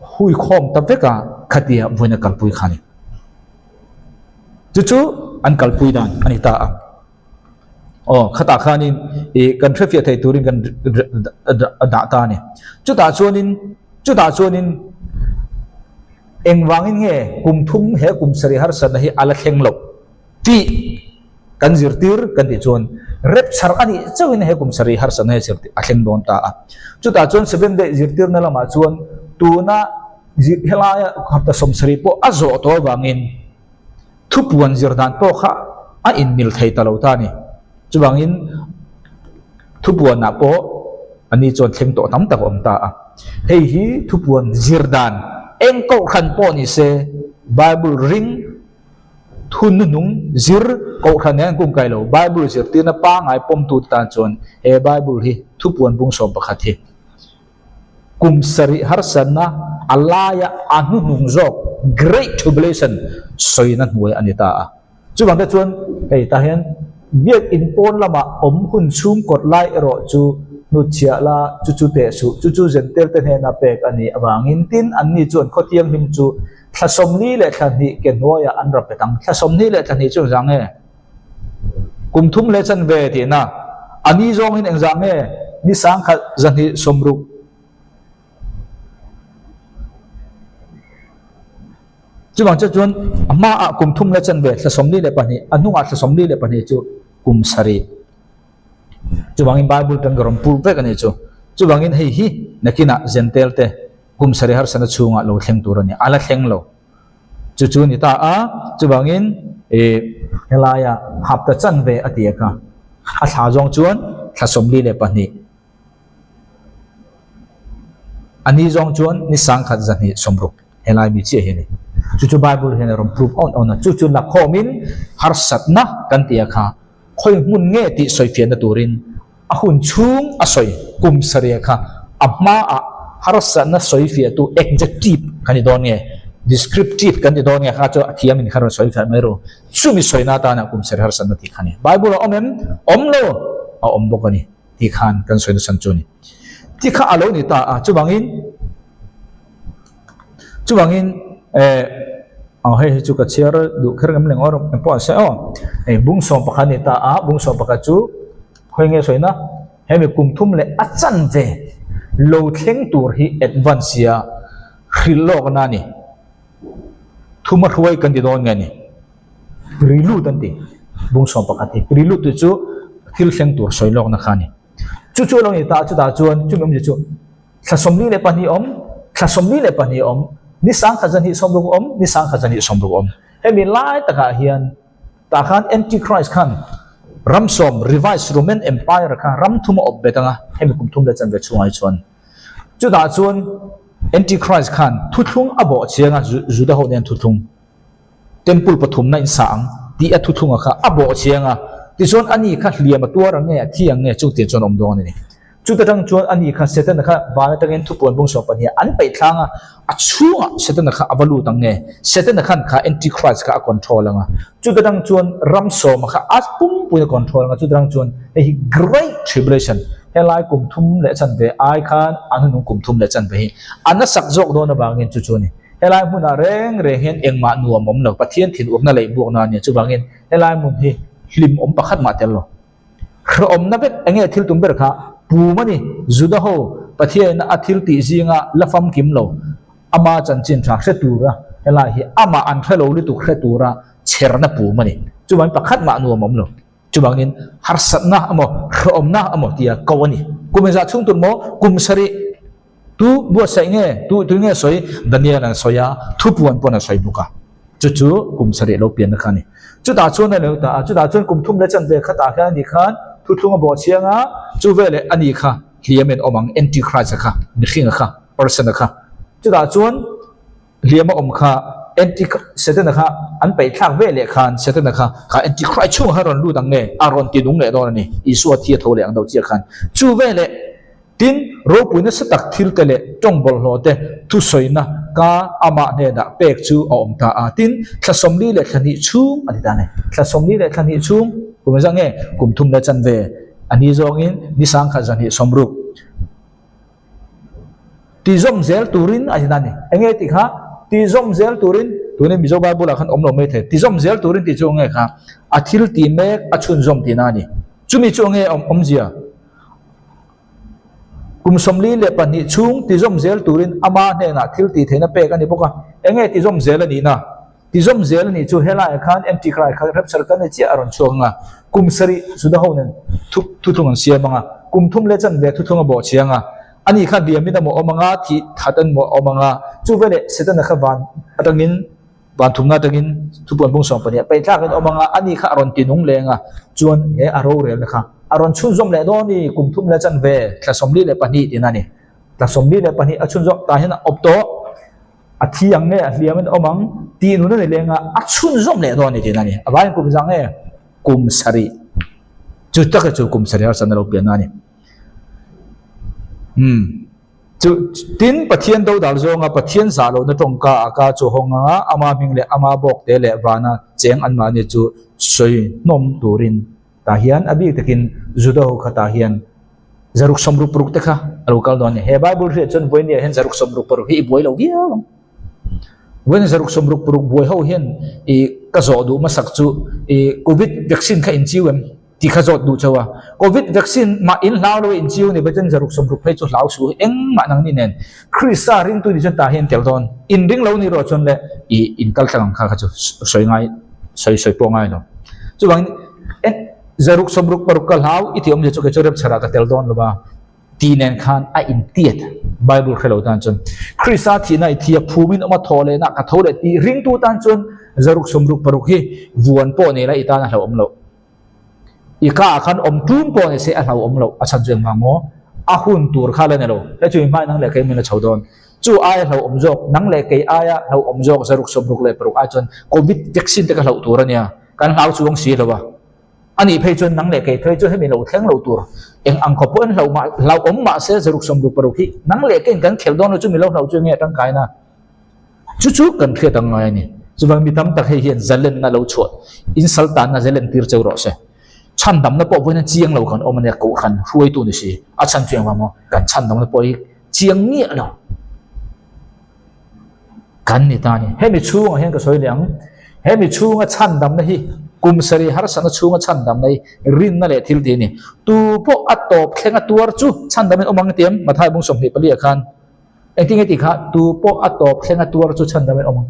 huikhawm ta vek a khatia vawiina kalpui kha a ni. Chu chu an kalpui dan a ni ta a. Aw, khatah khanin ih kan hrefiah thei turin kan dah ta a ni. Chutah chuanin, chutah chuanin engvangin nge kum thum he kum sarih harsatna hi a la thleng loh tih kan zirtir kan tih chuan rapture a nih chauhin he kum sarih harsatna hi a thleng dawn ta a. Chutah chuan Seventh Day zirtirna lamah chuan tuna helaia hapta sawmsarih pawh a zawh tawh avangin, Thupuan zir dan pawh kha a inmil thei ta lo ta a ni. Chuvangin thupuanah pawh ani chuan thleng tawh tam tak a awm ta a. Hei hi thupuan zir dan eng kohhran pawh ni se Bible ring thu nuhnung zir kohhran nen an kungkai lo. Bible zirtirna pangngai pawmtute tan chuan he Bible hi thupuan bung 11 hi Kum sarih harsatna a laia a hnuhnung zawk Great Tribulation sawina hnuai a ni ta a. Chuvang te chuan hei tah hian biakinn pawn lamah awm hun chhung kawt lai erawh chu hnutchhiah la, chu chu teh suh, chu chu Zentel te hnena pek a nih avangin tin anni chuan khaw thianghlim chu thla 40 leh thla hnih ke hnuaiah an ra pet ang. Thla 40 leh thla hnih chu engzah nge? Kum thum leh chanve tihna a ni zawngin engzah nge ni 1000 260? Chuvang chiah chuan a hmaah kum thum leh chanve thla 42, a hnungah thla 42 chu kum sarih. Chuvangin Bible tan ka rawn pur vek a nih chu. Chuvangin hei hi nakinah Zentel te kum sarih harsatna chhungah lo thleng tur a ni. A la thleng lo. Chu chu ni ta a, chuvangin ih helaia hapta chanve a ti a kha, a thla zawng chuan thla 42, a ni zawng chuan ni 1000 260 helai mi chiah hi a ni. Chu chu Bible hian a rawn prove awn awn a, chu chu lakhawmin harsatna kan ti a kha, khawi hmun nge tih sawifiahna turin A hun chhung a sawi kum sarih kha a hmaah harsatna sawifiahtu adjective kan ni dawn nge, descriptive kan ti dawn nge kha chu a thiamin kha rawn sawifiah mai ru. Chumi sawina atana kum sarih harsatna tih kha a ni. Bible a awm em? Awm lo! A awm bawk a ni tih khan kan sawi nasa chu a ni. Tih kha a lo ni ta a, chuvangin chuvangin eh aw hei hi chu ka chhiar duh kher ngam leng aw engpawh an sawi aw. Hei bung 11 a ni ta a, bung 11 chu Khawi nge sawina? Hemi kum thum leh a chanve lo thleng tur hi advance ia hrilh lawkna a ni. Thuma hruai kan ti dawn nge ni? Prelude an ti. Bung 11 hi prelude chu thil thleng tur sawi lawkna kha a ni. Chu chu a lo ni ta a, chutah chuan chumi awmzia chu thla 42 awm, thla 42 awm, ni 1000 260 awm, ni 1000 260 awm. Hemi lai takah hian Tah khan Antichrist khan ram sawm Revised Roman Empire kha ram thum a awp bet ang a, hemi kum thum leh chanve chhungah hi chuan. Chutah chuan Antichrist khan thuthlung a bawh chiang a, Juda ho nen thuthlung, Temple pathumna in sa ang tih a thuthlunga kha a bawh chiang a, tichuan ani kha hliam a tuar ang nge, a thi ang nge chutiang chuan a awm dawn a ni. Chuta tang chuan ani kha Setana kha van atangin thupuan bung 12 an peih thlang a, a chhungah Setana kha a va lut ang nge? Setana khan kha Antichrist kha a control ang a, chuta tang chuan ram sawma kha a pumpuiin a control ang a, chuta tang chuan hei hi Great Tribulation, Helai kum thum leh chanve ai khan a hnuhnung kum thum leh chanve hi a nasak zawk dawn avangin chu chu a ni. Helai hmunah reng reng hian engmah nuam awm lo, Pathian thinurna leh buakna a nia. Chuvangin helai hmun hi hlim awm pakhat mah tel lo. Hrehawmna vek eng nge thil tum ber kha pum a ni. Juda ho Pathianin a thil tih zinga la famkim lo, ama chanchin tha hre tura helai hi amah an hre lo lutuk hre tura chherna pum a ni. Chuvangin pakhat mah nuam awm lo. Chuvangin harsatna emaw hrehawmna emaw tia ko a ni. Kum engzah chhung tur maw? Kum sarih tu buatsaih nge, tu tu nge sawi? Daniel an sawi a, thupuan pawn a sawi bawk a. Chu chu kum sarih lo pianna kha a ni. Chutah chuan a lo ta a, chutah chuan kum thum leh chanve khatah hian ani khan thuthlung a bawh chiang a, chu veleh ani kha hliamin awm ang, Antichrist-a kha, mihringa kha, person-a kha. Chutah chuan Hliam a awm kha Anti Setana kha an peih thlak ve leh khan Setana kha kha Anti Christ chhungah khan rawn lut ang nge a rawn ti nung leh dawn a ni. Isua thi a tho leh ang deuh chiah khan. Chu ve leh tin ropui nasa tak thil te leh tawng bawlhhlawh te thusawina ka amah hnenah pek chu a awm ta a. Tin thla 40 leh thla hnih chhung a ti ta a ni. Thla 40 leh thla hnih chhung kum engzah nge kum thum leh chanve a ni zawngin ni sangkhat zahnih 60. Ti zawm zel turin a in a ni. Enge tih kha? Ti zawm zel turin, tunin Mizo Bible ah khan awm lo mai thei. Ti zawm zel turin tih chu enge kha? A thil ti mek a chhunzawm tihna a ni. Chumi chu enge awmzia? Kum 42 chhung ti zawm zel turin ama hnenah thil tih theihna pek a ni bawk a. Enge ti zawm zel a nihna? Ti zawm zel a nih chu helaiah khan Antichrist kha rapture kan ni chiah a rawn chhuak ang a, kum sarih Juda ho nen thu thuthlung an siam ang a, kum thum leh chanve thuthlung a bawh chiang a, ani kha hliamin a mawh awm ang a, thih that an mawh awm ang a, chu veleh Setana kha van atangin van thumna atangin thupuan bung 12 ah peihthlakin awm ang a, ani kha a rawn ti nung leng a, chuan he a rorelna kha a rawn chhunzawm leh dawn a ni, kum thum leh chanve thla 42 tihna a ni, thla 42 a chhunzawm tah hian a awp tawh. A thi ang nge a hliam in awm ang tih nun a ni leng a, a chhunzawm leh dawn a ni tihna a ni. A vaiin kum zang nge? Kum sarih. Chu taka chu kum sarih harsatna lo pianna a ni. Umm. Chu tin Pathian dodal zawnga Pathian zah lohna tawngka a ka chu hawng anga ama hming leh ama bawk te leh vana cheng anmahni chu sawi hnawm turin tah hian a bik takin Juda ho kha tah hian zaruk 66 te kha a lo kal dawn a ni. He Bible hriat chuan vawinia hian zaruk 66 hi i buai lo viau ang. Vawiin zaruk 66 buai ho hian i ka zawh duh hmasak chu i Covid vaccine kha in chiu em tih kha zawt duh chauh a. Covid vaccine mah in hlau lo a in chiu ni bai chuan zaruk 60 phei chu hlau suh engmah nang ni nen Krista ringtu ni chuan tah hian tel dawn. In ring lo ni rawh chuan le i in kal tlang ang kha kha chu sawi ngai sawi sawi pawh ngai lo. Chuvangin eh zaruk 66 ka hlau i tih awmzia chu kei chu remchharah ka tel dawn lo va tih nen khan a intiat Bible hre lo tan chuan Krista thihna i thi a phumin awm a thaw lehna ka tho leh tih ringtu tan chuan zaruk 66 hi vuan pawh nei la i tan a hlauhawm loh. I ka ah khan awm tum pawh ni se a hlauhawm loh a chhan chu engvang maw? A hun tur kha la ni lo. He chu hmai nang leh kei min la chho dawn. Chu aia hlauhawm zawk, nang leh kei aia hlauhawm zawk zaruk 66 ai chuan Covid vaccine te ka hlauh tur a nia. Kan hlau chuang si lo a. A nih phei chuan nang leh kei phei chu hemi lo thleng lo tur eng ang khawp pawhin hlauh mah hlauhawm mah se zaruk 66 hi nang leh keiin kan khelh dawn lo chu mi lo hlauh chu enge a tangkaina? Chu chu kan hriat ang ngai a ni. Chuvang mi tam tak hei hian zalenna lo chhuah, insaltanna zalen tir cheu rawh se. Chhandamna pawh vawiin chiang lo kan awm a nia, kohhran hruaitu ni si. A chhan chu engvang maw? Kan chhandamna pawh hi chiang miah lo kan ni ta a ni. Hemi chhungah hian ka sawi leh ang, hemi chhunga chhandamna hi kum sarih harsatna chhunga chhandamna hi rinna leh thil tih a ni. Tu pawh a tawp thlenga tuar chu chhandamin awm ang tiam Mathai bung 24 ah khan Engtin nge tih kha tu pawh a tawp thleng a tuar chu chhandam in awm ang.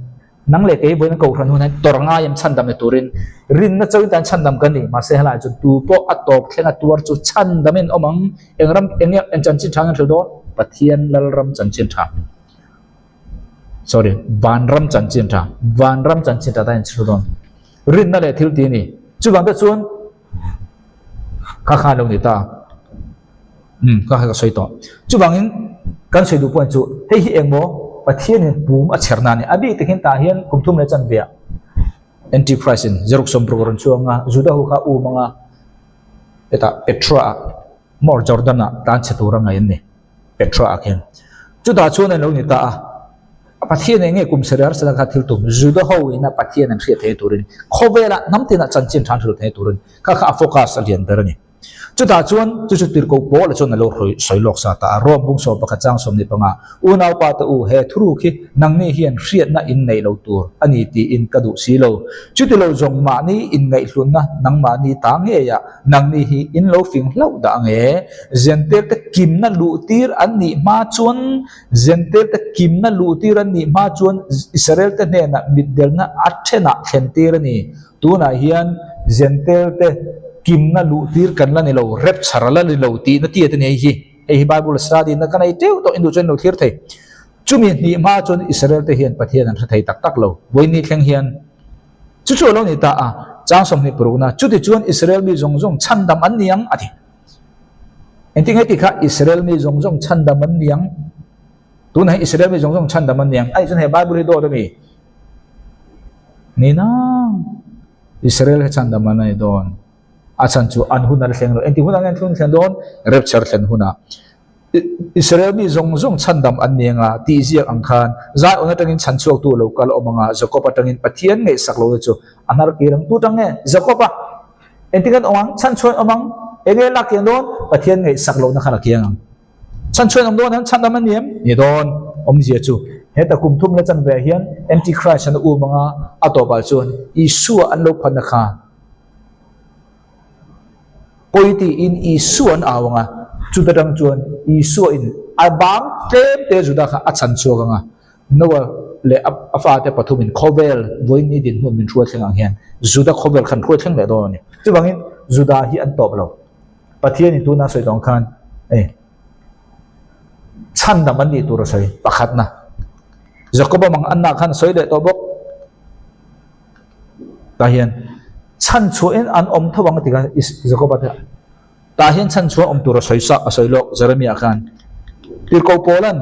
Nang leh kei vawiin kohhran hun hian tawrh ngai em chhandam ni turin rinna chauhin tan chhandam kan ni. Mahse helaiah chuan tu pawh a tawp thleng a tuar chu chhandam in awm ang. Eng ram eng nge eng chanchin tha nge an hrilh dawn? Pathian Lalram chanchin tha. Sorry, Vanram chanchin tha. Vanram chanchin tha tan in hrilh dawn. Rinna leh thil tih a ni. Chuvang te chuan kha kha lo ni ta. Umm ka ka sawi tawh. Chuvangin kan sawi duh pawhin chu hei hi engmaw Pathianin pum a chherna a ni. A bik takin tah hian kum thum leh chanveah Antichrist in Zaruk 60 a rawn chhuang a, Juda ho kha um anga hetah Petra ah maw Jordan ah tan chhe tur a ngaih an ni Petra ah khian. Chutah chuan an lo ni ta a, Pathian eng nge kum sarih harsatna kha thil tum Juda ho ina Pathian an hriat theih turin khawvelah hnam tinah chanchin than hrilh theih turin kha kha a focus a lian ber a ni. Chutah chuan chu chu tirhkoh Paula chuan a lo sawi lawk sa ta a, Rom bung 11 chang 25, Unaupa te u, he thuruk hi nangni hian hriatna in neih lo tur a ni tiin ka duh si lo. Chuti lo zawng mahni inngaihhlunna nangmahni ta ngeiah nangni hi in lo fing hlauh dah ang e. Zentel te kimna luhtir an nih hma chuan Zentel te kimna luhtir an nih hma chuan Israel te hnenah mitdelna a thenah thlentir a ni. Tunah hian Zentel te kimna luhtir kan la ni lo, rapture a la ni lo tihna tiat a ni hei hi. Hei hi Bible study na ka nei teuh tawh in duh chuan in lo thlir thei. Chumi hnih hma chuan Israel te hian Pathian an hre thei tak tak lo. Vawiin thleng hian chu chu a lo ni ta a, chang 26 na, chuti chuan Israel mi zawng zawng chhandam an ni ang a ti. Engtin nge tih kha Israel mi zawng zawng chhandam an ni ang? Tunah hian Israel mi zawng zawng chhandam an ni ang. Anih chuan he Bible hi dawt a mi? Ni nang. Israel hi chhandam an ni dawn. A chhan chu an hun a la thleng lo. Engti hunah nge an thleng dawn? Rapture thlen hunah. Israel mi zawng zawng chhandam an ni anga tih ziak ang khan Zion atangin chhan chhuaktu lo kal awm anga Jacob atangin Pathian ngaihsak lo te chu a hnar kir ang. Tu tang nge? Jacob a. Engtin an awm ang? Chhan chhuan awm ang. Enge lak kiang dawn? Pathian ngaihsak lohna khan a kiang ang. Chhan chhuan awm dawn an chhandam a ni em? Ni dawn. Awmzia chu heta kum thum la chan ve ah hian Antichrist an um anga a tawpah chuan Isua an lo phatna kha pawi tiin Isua an au anga chuta tang chuan Isua in a bang tlem te Juda kha a chhan chhuak anga Noah leh a fate pathumin khawvel vawiin ni dinhmun min hruai thleng ang hian Juda khawvel khan hruai thleng leh dawn a ni. Chuvangin Juda hi an tawp lo. Pathianin tuna sawi tawng khan hei chhandam an nih tur a sawi pakhatna. Jakoba mang anna khan a sawi leh tawh bawk. Tah hian chhan chhuahin an awm tho ang a ti khan Jakoba te tah hian chhan chhuah awm tur a sawi sa a sawi lawk Jeremia khan Tirhkoh Paulan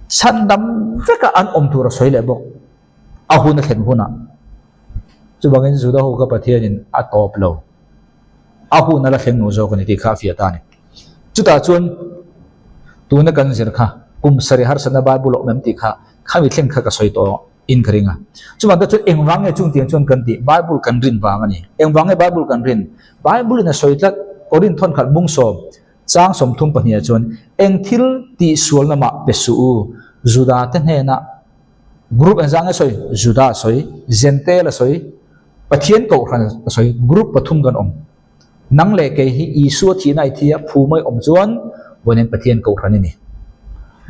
chhandam veka an awm tur a sawi leh bawk a hun a thlen hunah. Chuvangin Juda ho kha Pathianin a tawp lo. A hun a la thleng lo zawk a ni tih kha a fiah ta a ni. Chutah chuan tuna kan zir kha kum sarih harsatna Bible a awm em tih kha khami thleng kha ka sawi tawh in ka ring a. Chuvang te chuan engvang nge chung tiang chuan kan tih? Bible kan rin vang a ni. Engvang nge Bible kan rin? Bible in a sawi tlat Korinth thawnkhat bung sawm chang 32 ah chuan eng thil tihsualna mah pe suh u Juda te hnenah Group engzah nge sawi? Juda a sawi, Jentail a sawi, Pathian kohhran a sawi, group pathum kan awm. Nang leh kei hi Isua thihna i thi a, phu mai awm chuan vawiin Pathian kohhran i ni.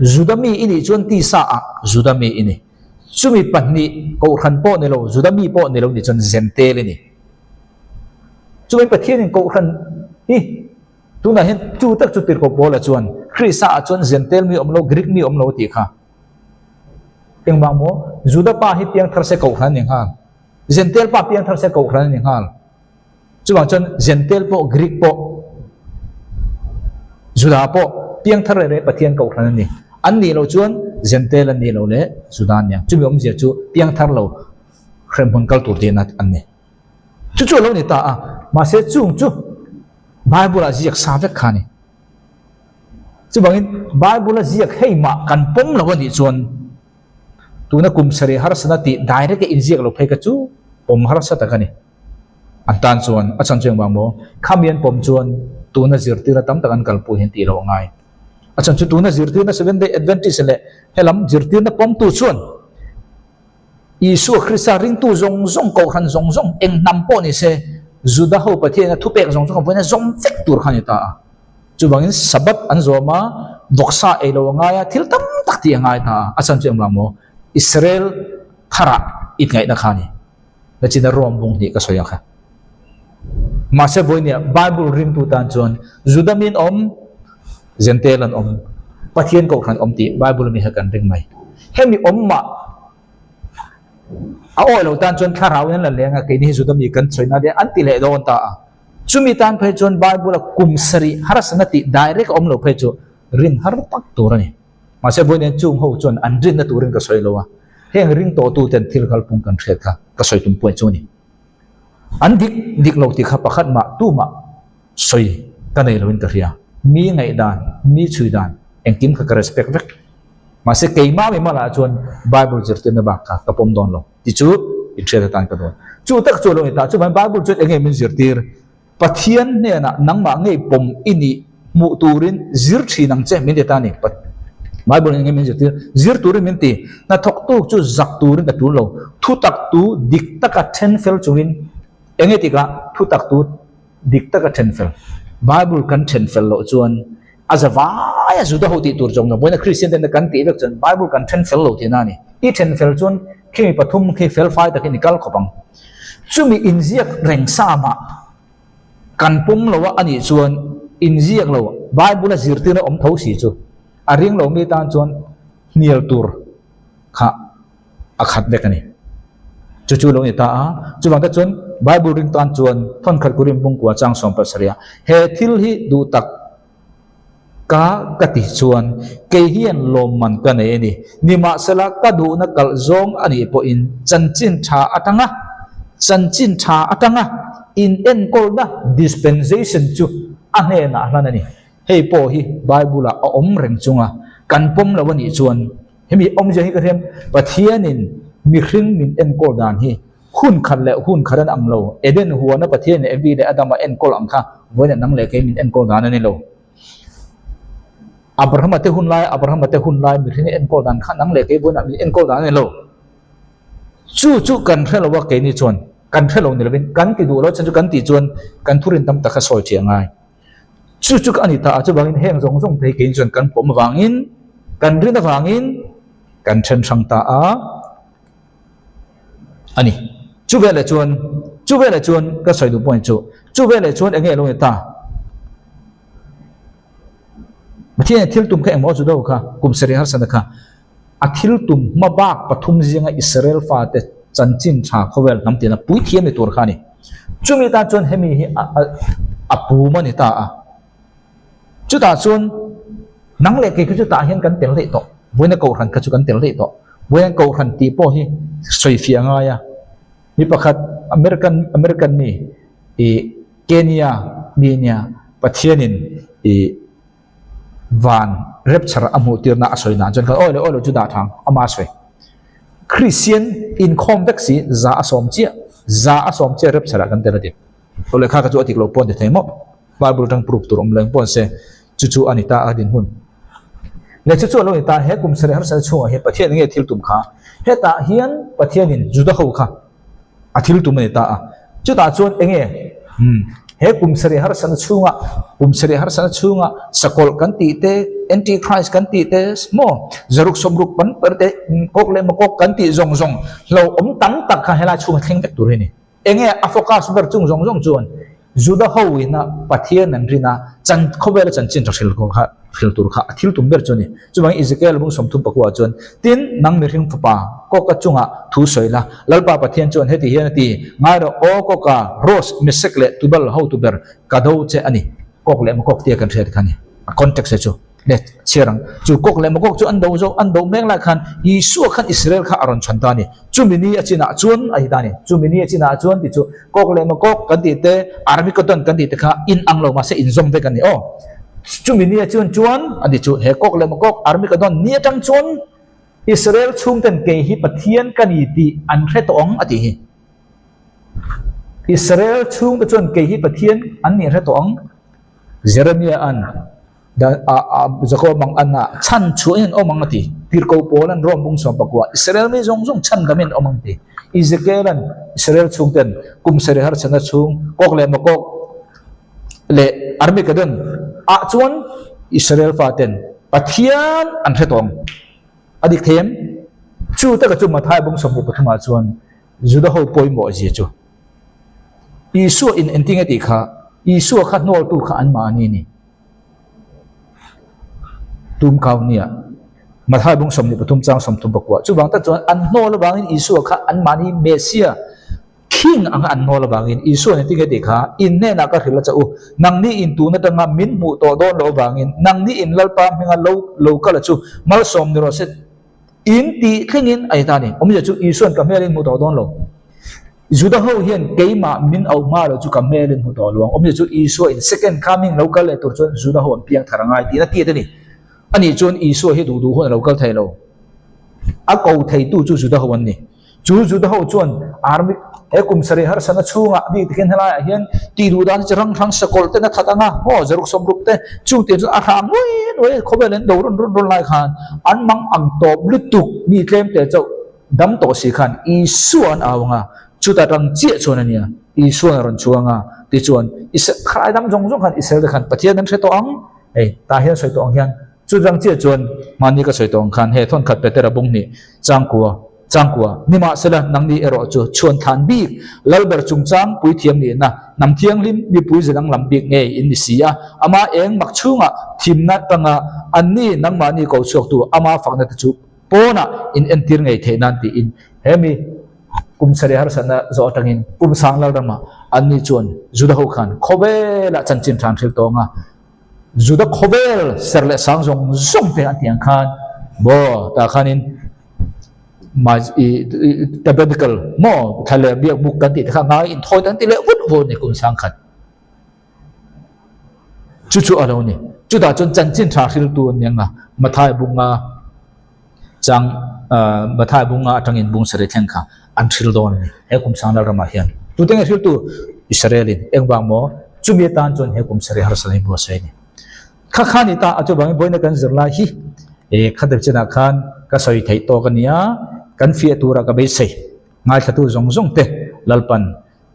Juda mi i nih chuan tisa ah Juda mi i ni. Chumi pahnih kohhran pawh ni lo, Juda mi pawh ni lo nih chuan Jentail i ni. Chuvangin Pathianin kohhran hi tunah hian chu tak chu tirhkoh Paula chuan Krista ah chuan Jentail mi awm lo, Greek mi awm lo a tih kha. Engvang maw? Juda pa hi piang thar se kohhran a ni nghal. Jentail pa piang thar se kohhran a ni nghal. Chuvang chuan Jentail pawh, Greek pawh, Juda pawh piang thar reh reh Pathian kohhran a ni. An nih loh chuan Jentail an nih loh leh Juda an ni ang. Chumi awmzia chu piang thar lo hremhmun kal tur tihna an ni. Chu chu a lo ni ta a, mahse chung chu Bible ah ziak sa vek kha a ni. Chuvangin Bible a ziak hei mah kan pawm lo a nih chuan tuna kum sarih harsatna tih direct a inziak lo phei kha chu pawm harsa tak a ni. An tan chuan a chhan chu engvang maw? Khami an pawm chuan tuna zirtirna tam tak an kalpui hian tih loh a ngai. A chhan chu tuna zirtirna Seventh Day Adventist leh helam zirtirna pawmtu chuan Isua Krista ringtu zawng zawng, kohhran zawng zawng, eng hnam pawh ni se, Juda ho Pathian a thupek zawng zawng a vawiin a zawm vek tur kha a ni ta a. Chuvangin Sabbath an zawm a, vawksa ei lo a ngai a, thil tam tak tih a ngai ta a. A chhan chu engvang maw? Israel tharah itngaihna kha a ni. Nachina Rome bung hnih ka sawi ang kha. Mahse vawinia Bible ringtu tan chuan Juda min awm, Jentail an awm, Pathian kohhran awm tih Bible ami kha kan ring mai. Hemi awm mah a awi lo tan chuan thlarau in an la leng a, keini hi Juda mi kan sawi na te an ti leh dawn ta a. Chumi tan phei chuan Bible a kum sarih harsatna tih direct a awm lo phei chu rin har tak tur a ni. Mahse vawiin chung ho chuan an rinna turin ka sawi lo a, heng ring tawhtu ten thil kalphung kan hriat kha ka sawi tum puai chu a ni. An dik dik lo tih kha pakhat mah tumah sawi ka nei loin ka hria. Mi ngaihdan, mi chhui dan engkim kha ka respect vek. Mahse keimah mi malah chuan Bible zirtirna bak kha ka pawm dawn lo tih chu inhriat atan ka dawn. Chu tak chu a lo ni ta. Chuvangin Bible chuan eng nge min zirtir? Pathian hnenah nangmah ngei pawm i nih hmuh turin zir thin ang che min ti ta a ni. Bible in enge min zirtir? Zir turin min ti. Hnathawktu chu zak turin ka tul lo. Thutaktu dik taka then fel chungin enge tikah thutaktu dik taka then fel? Bible kan then fel loh chuan a za vai a Juda ho tih tur zawng zawng pawhin a Kristian ten kan tih vek chuan Bible kan then fel lo tihna a ni. I then fel chuan khimi pathum khi fel fai takin i kal khawp ang. Chumi inziak reng sa mah kan pawm lo a anih chuan inziak lo Bible a zirtirna awm tho si chu a ring lo mi tan chuan hnial tur kha a khat vek a ni. Chu chu lo ni ta a, chuvang te chuan Bible ring tan chuan thawnkhat Korin bungkua chang 17 ah he thil hi duh tak Ka ka tih chuan kei hian lawmman ka nei a ni. Nimahsela ka duhna kalh zawng a nih pawhin chanchin tha atanga chanchin tha atanga inenkawlna dispensation chu a hnenah hlan a ni. Hei pawh hi Bible-ah a awm reng chunga kan pawm lo a nih chuan hemi awmzia hi ka hriam Pathianin mihring min enkawl dan hi Hun khat leh hun khat an ang lo. Eden huana Pathian leh Evi leh Adama enkawl ang kha vawiin nang leh kei min enkawl dan a ni lo. Abrahama te hun lai, Abrahama te hun lai mihring enkawl dan kha nang leh kei vawiinah min enkawl dan a ni lo. Chu chu kan hre lo a keini chuan kan hre lo ni lovin kan ti duh lo chan chu kan tih chuan kan thurin tam tak kha sawi ṭhi a ngai. Chu chu a ni ta a, chuvangin heng zawng zawng te hi keini chuan kan pawm avangin kan rin avangin kan then hrang ta a. A ni. Chu veleh chuan, chu veleh chuan ka sawi duh point chu, chu veleh chuan eng nge lo ni ta? Pathian thil tum kha engmaw chu do kha, kum sarih harsatna kha, a thil tum hma bak pathum zinga Israel fate chanchin tha khawvel hnam tina puithiam ni tur kha a ni. Chumi tan chuan hemi hi a a pum a ni ta a. Chutah chuan nang leh kei kha chutah hian kan tel daih tawh. Vawiina kohhran kha chu kan tel daih tawh. Vawiina kohhran tih pawh hi sawi fiah a ngai a. Mi pakhat American American mi ih Kenya mi nia Pathianin ih van rapture a hmuh tirna a sawi dan chuan kan awi leh awi loh chu dah thang ama sawi. Kristian inkhawm vek si 100 chiah 100 chiah rapture ah kan tel a ti. Aw lehkha kha chu a dik loh pawh a ni thei maw? Bible atang proof tur awm leng pawh an se, chu chu a ni ta a dinhmun. Leh chu chu a lo ni ta, he kum sarih harsatna chhungah hian Pathian nge thil tum kha? Hetah hian Pathianin Juda ho kha a thil tum a ni ta a. Chutah chuan enge umm he kum sarih harsatna chhunga kum sarih harsatna chhunga sakawlh kan tih te, anti-christ kan tih te maw zaruk sawmruk pan per te kawk leh makawk kan tih zawng zawng hlauhawm tam tak kha helai chhunga thleng vek tur hi a ni. Enge a focus ber chung zawng zawng chuan Juda ho ina Pathian an rin a, chan khawvela chanchin tha hril kha hril tur kha a thil tum ber chu a ni. Chuvangin Ezekiel bung 34 ah chuan, Tin, nang mihring fapa, Kawka chungah thu sawi la, Lalpa Pathian chuan heti hian a ti, Ngai rawh, aw Kawka, Ros, Mesek leh Tubal hotu ber ka do che a ni. Kawk leh Makawk tia kan hriat kha a ni. A context hi chu. Le chhiar ang. Chu kawk leh makawk chu an do zo, an do mek lai khan Isua khan Israel kha a rawn chhan ta a ni. Chumi ni a chinah chuan a ti ta a ni. Chumi ni a chinah chuan ti chu kawk leh makawk kan tih te, Armageddon kan tih te kha in ang lo mahse inzawm vek a ni aw. Chumi ni a chin chuan a ti chu he kawk leh makawk Armageddon ni atang chuan Israel chhungten kei hi Pathian ka ni tih an hre tawh ang a tih hi. Israel chhungte chuan kei hi Pathian an nih hre tawh ang. Jeremiah an Jakob ang an a chhan chhuahin an awm ang a ti. Tirhkoh pawl an Rom bung 14 Israel mi zawng zawng chhan damin an awm ang a ti. Ezekiel an Israel chhungten kum sarih harsatna chhung kawk leh makawk leh Armageddon ah chuan Israel faten Pathian an hre tawh ang. A dik thei em? Chu taka chu Mathai bung 23 ah chuan Juda ho pawimawh zia chu Isua in engtin nge tih kha Isua kha hnawltu kha an mahni a ni. Tum kau nia Mathai bung 23 chang 34 chuvang tak chuan an hnawl avangin Isua kha an mahni Messia King anga an hnawl avangin Isua in engtin nge tih kha in hnenah ka hrilh a cha u nangni in tun atanga min hmuh tawh dawn loh avangin nangni in Lalpa hminga lo lo kal a chu malsawm ni rawh se In tih thlengin a ni ta a ni. Awmzia chu Isua'n ka hmelin hmu tawh dawn lo. Juda ho hian keimah min auh hma lo chu ka hmelin hmu tawh lo ang. Awmzia chu Isua in second coming lo kal leh tur chuan Juda ho an piang thar a ngai tiin a tiat a ni. Ani chuan Isua hi duh duh hun a lo kal thei lo. A ko theitu chu Juda ho an ni. Chu Juda ho chuan army he kum sarih harsatna chhungah bik takin helaiah hian tih duh dan chi hrang hrang sakawlh ten a that ang a, maw zaruk sawmruk te chung tiang chuan a hrang nuai nuai a, khawvel an do rawn rawn rawn lai khan an mang ang tawp lutuk mi tlem te chauh dam tawh si khan Isua an au ang a, chuta tang chiah chuan a nia Isuan a rawn chuang a, tichuan Kharai dang zawng zawng khan Israel te khan Pathian an hre tawh ang, hei tah hian sawi tawh ang hian chutang chiah chuan mahni ka sawi tawh ang khan he thawnkhat Petera bung hnih changkua. Changkua, Nimahsela, nangni erawh chu chhuan thlan bik, Lalber chungchang puithiam nihna, hnam thianghlim, mipui ze danglam bik ngei in ni si a, ama eng mak chhungah thimna tanga anni nangmahni ko chhuaktu ama fakna te chu pawnah in entir ngei theih nan tiin hemi kum sarih harsatna zawh atangin kum sang Lalrama anni chuan Juda ho khan khawvelah chanchin than hril tawng a. Juda khawvel ser leh sang zawng zawng te an tih ang khan maw tah khanin tabernacle maw thla leh biak buk kan tih te kha ngai inthawi an ti leh vut vut ni kum sang khat chu chu a lo ni chutah chuan chanchin tha hriltu an ni ang a Mathai bunga Chang Mathai bunga atangin bung sarih thleng kha an hril dawn a ni. He kum sang lal ramah hian tute nge hriltu Israel-in engvang maw chumi atan chuan he kum sarih harsatna hi buatsaih a ni. Kha kha ni ta a chuvangin vawiina kan zir lai hi e khatir chinah khan ka sawi theih tawk a nia, kan fiah tura ka beisei ngaithlatu zawng zawng te Lalpan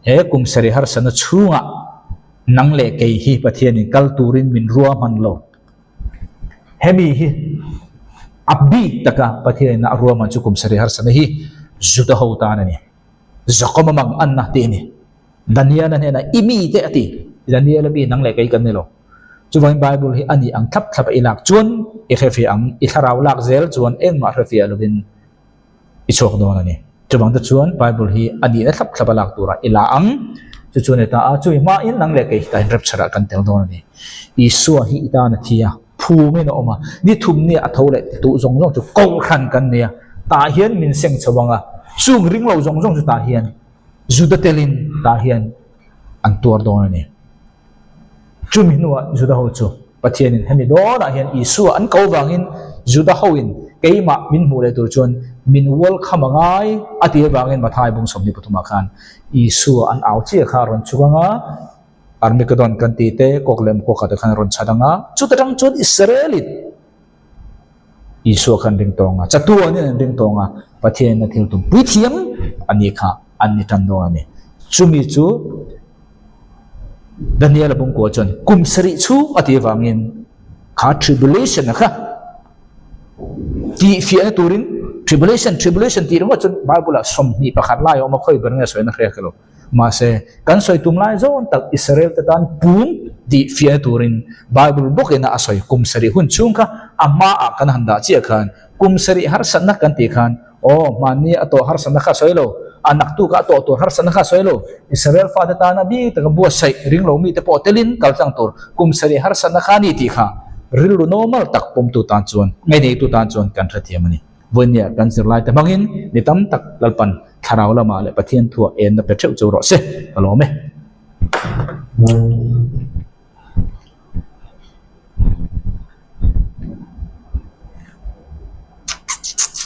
he kum sarih harsatna chhungah nang leh kei hi Pathianin kal turin min ruahman lo. Hemi hi a bik taka Pathianin a ruahman chu kum sarih harsatna hi Juda ho tan a ni. Jakob a mang anna tih a ni. Daniel-a hnenah i mi te a ti. Daniel-a mi nang leh kei kan ni lo. Chuvangin Bible hi a ni ang thlap thlap a i lak chuan i hrefiah ang, i thlarau lak zel chuan engmah hrefiah lovin i chhuak dawn a ni. Chuvang te chuan Bible hi a nihna thlap thlap a lak turah i la ang. Chu chu a ni ta a, chumi hmain nang leh kei hi tah hian rapture ah kan tel dawn a ni. Isua hi i tan a thi a, phumin a awm a, ni thum nia a tho leh tih zawng zawng chu kohhran kan nei a, tah hian min seng chho ang a, chung ring lo zawng zawng chu tah hian Juda telin tah hian an tuar dawn a ni. Chumi hnuah Juda ho chu Pathianin hemi dawnah hian Isua an ko vangin Juda hoin keimah min hmuh leh tur chuan min welcome a ngai a tih avangin Mathai bung 23 ah khan Isua an au chiah kha a rawn chhuk ang a, Armageddon kan tih te kawk leh kawkah te khan a rawn chhat ang a, chuta tang chuan Israelin Isua khan ring tawng a, chatuanin an ring tawng a, Pathianin a thil tum puithiam a nih kha an ni tan dawn a ni. Chumi chu Daniel-a bungkua chuan kum sarih chhung a tih avangin kha tribulation-a kha tihfiahna turin tribulation tribulation tih ringawt chuan Bible-ah 21 lai a awm a, khawi ber nge sawina hriat ka lo. Mahse, kan sawi tum lai zawn tak Israel te tan pum tih fiahna turin Bible bawkin a sawi kum sarih hun chhung kha a hmaah kan han dah chiah khan kum sarih harsatna kan tih khan aw hmanni a tawh harsatna kha a sawi lo, a naktuk a tawh tur harsatna kha a sawi lo, Israel fate tana bik taka buatsaih ring lo mite pawh telin kal tlang tur kum sarih harsatna kha a ni tih kha rilru normal tak pawmtu tan chuan ngaineitu tan chuan kan hrethiam a ni. Vawinia kan zirlaite hmangin mi tam tak Lalpan thlarau lamah leh Pathian thuah enna pe theuh chu rawh se, ka lawm e.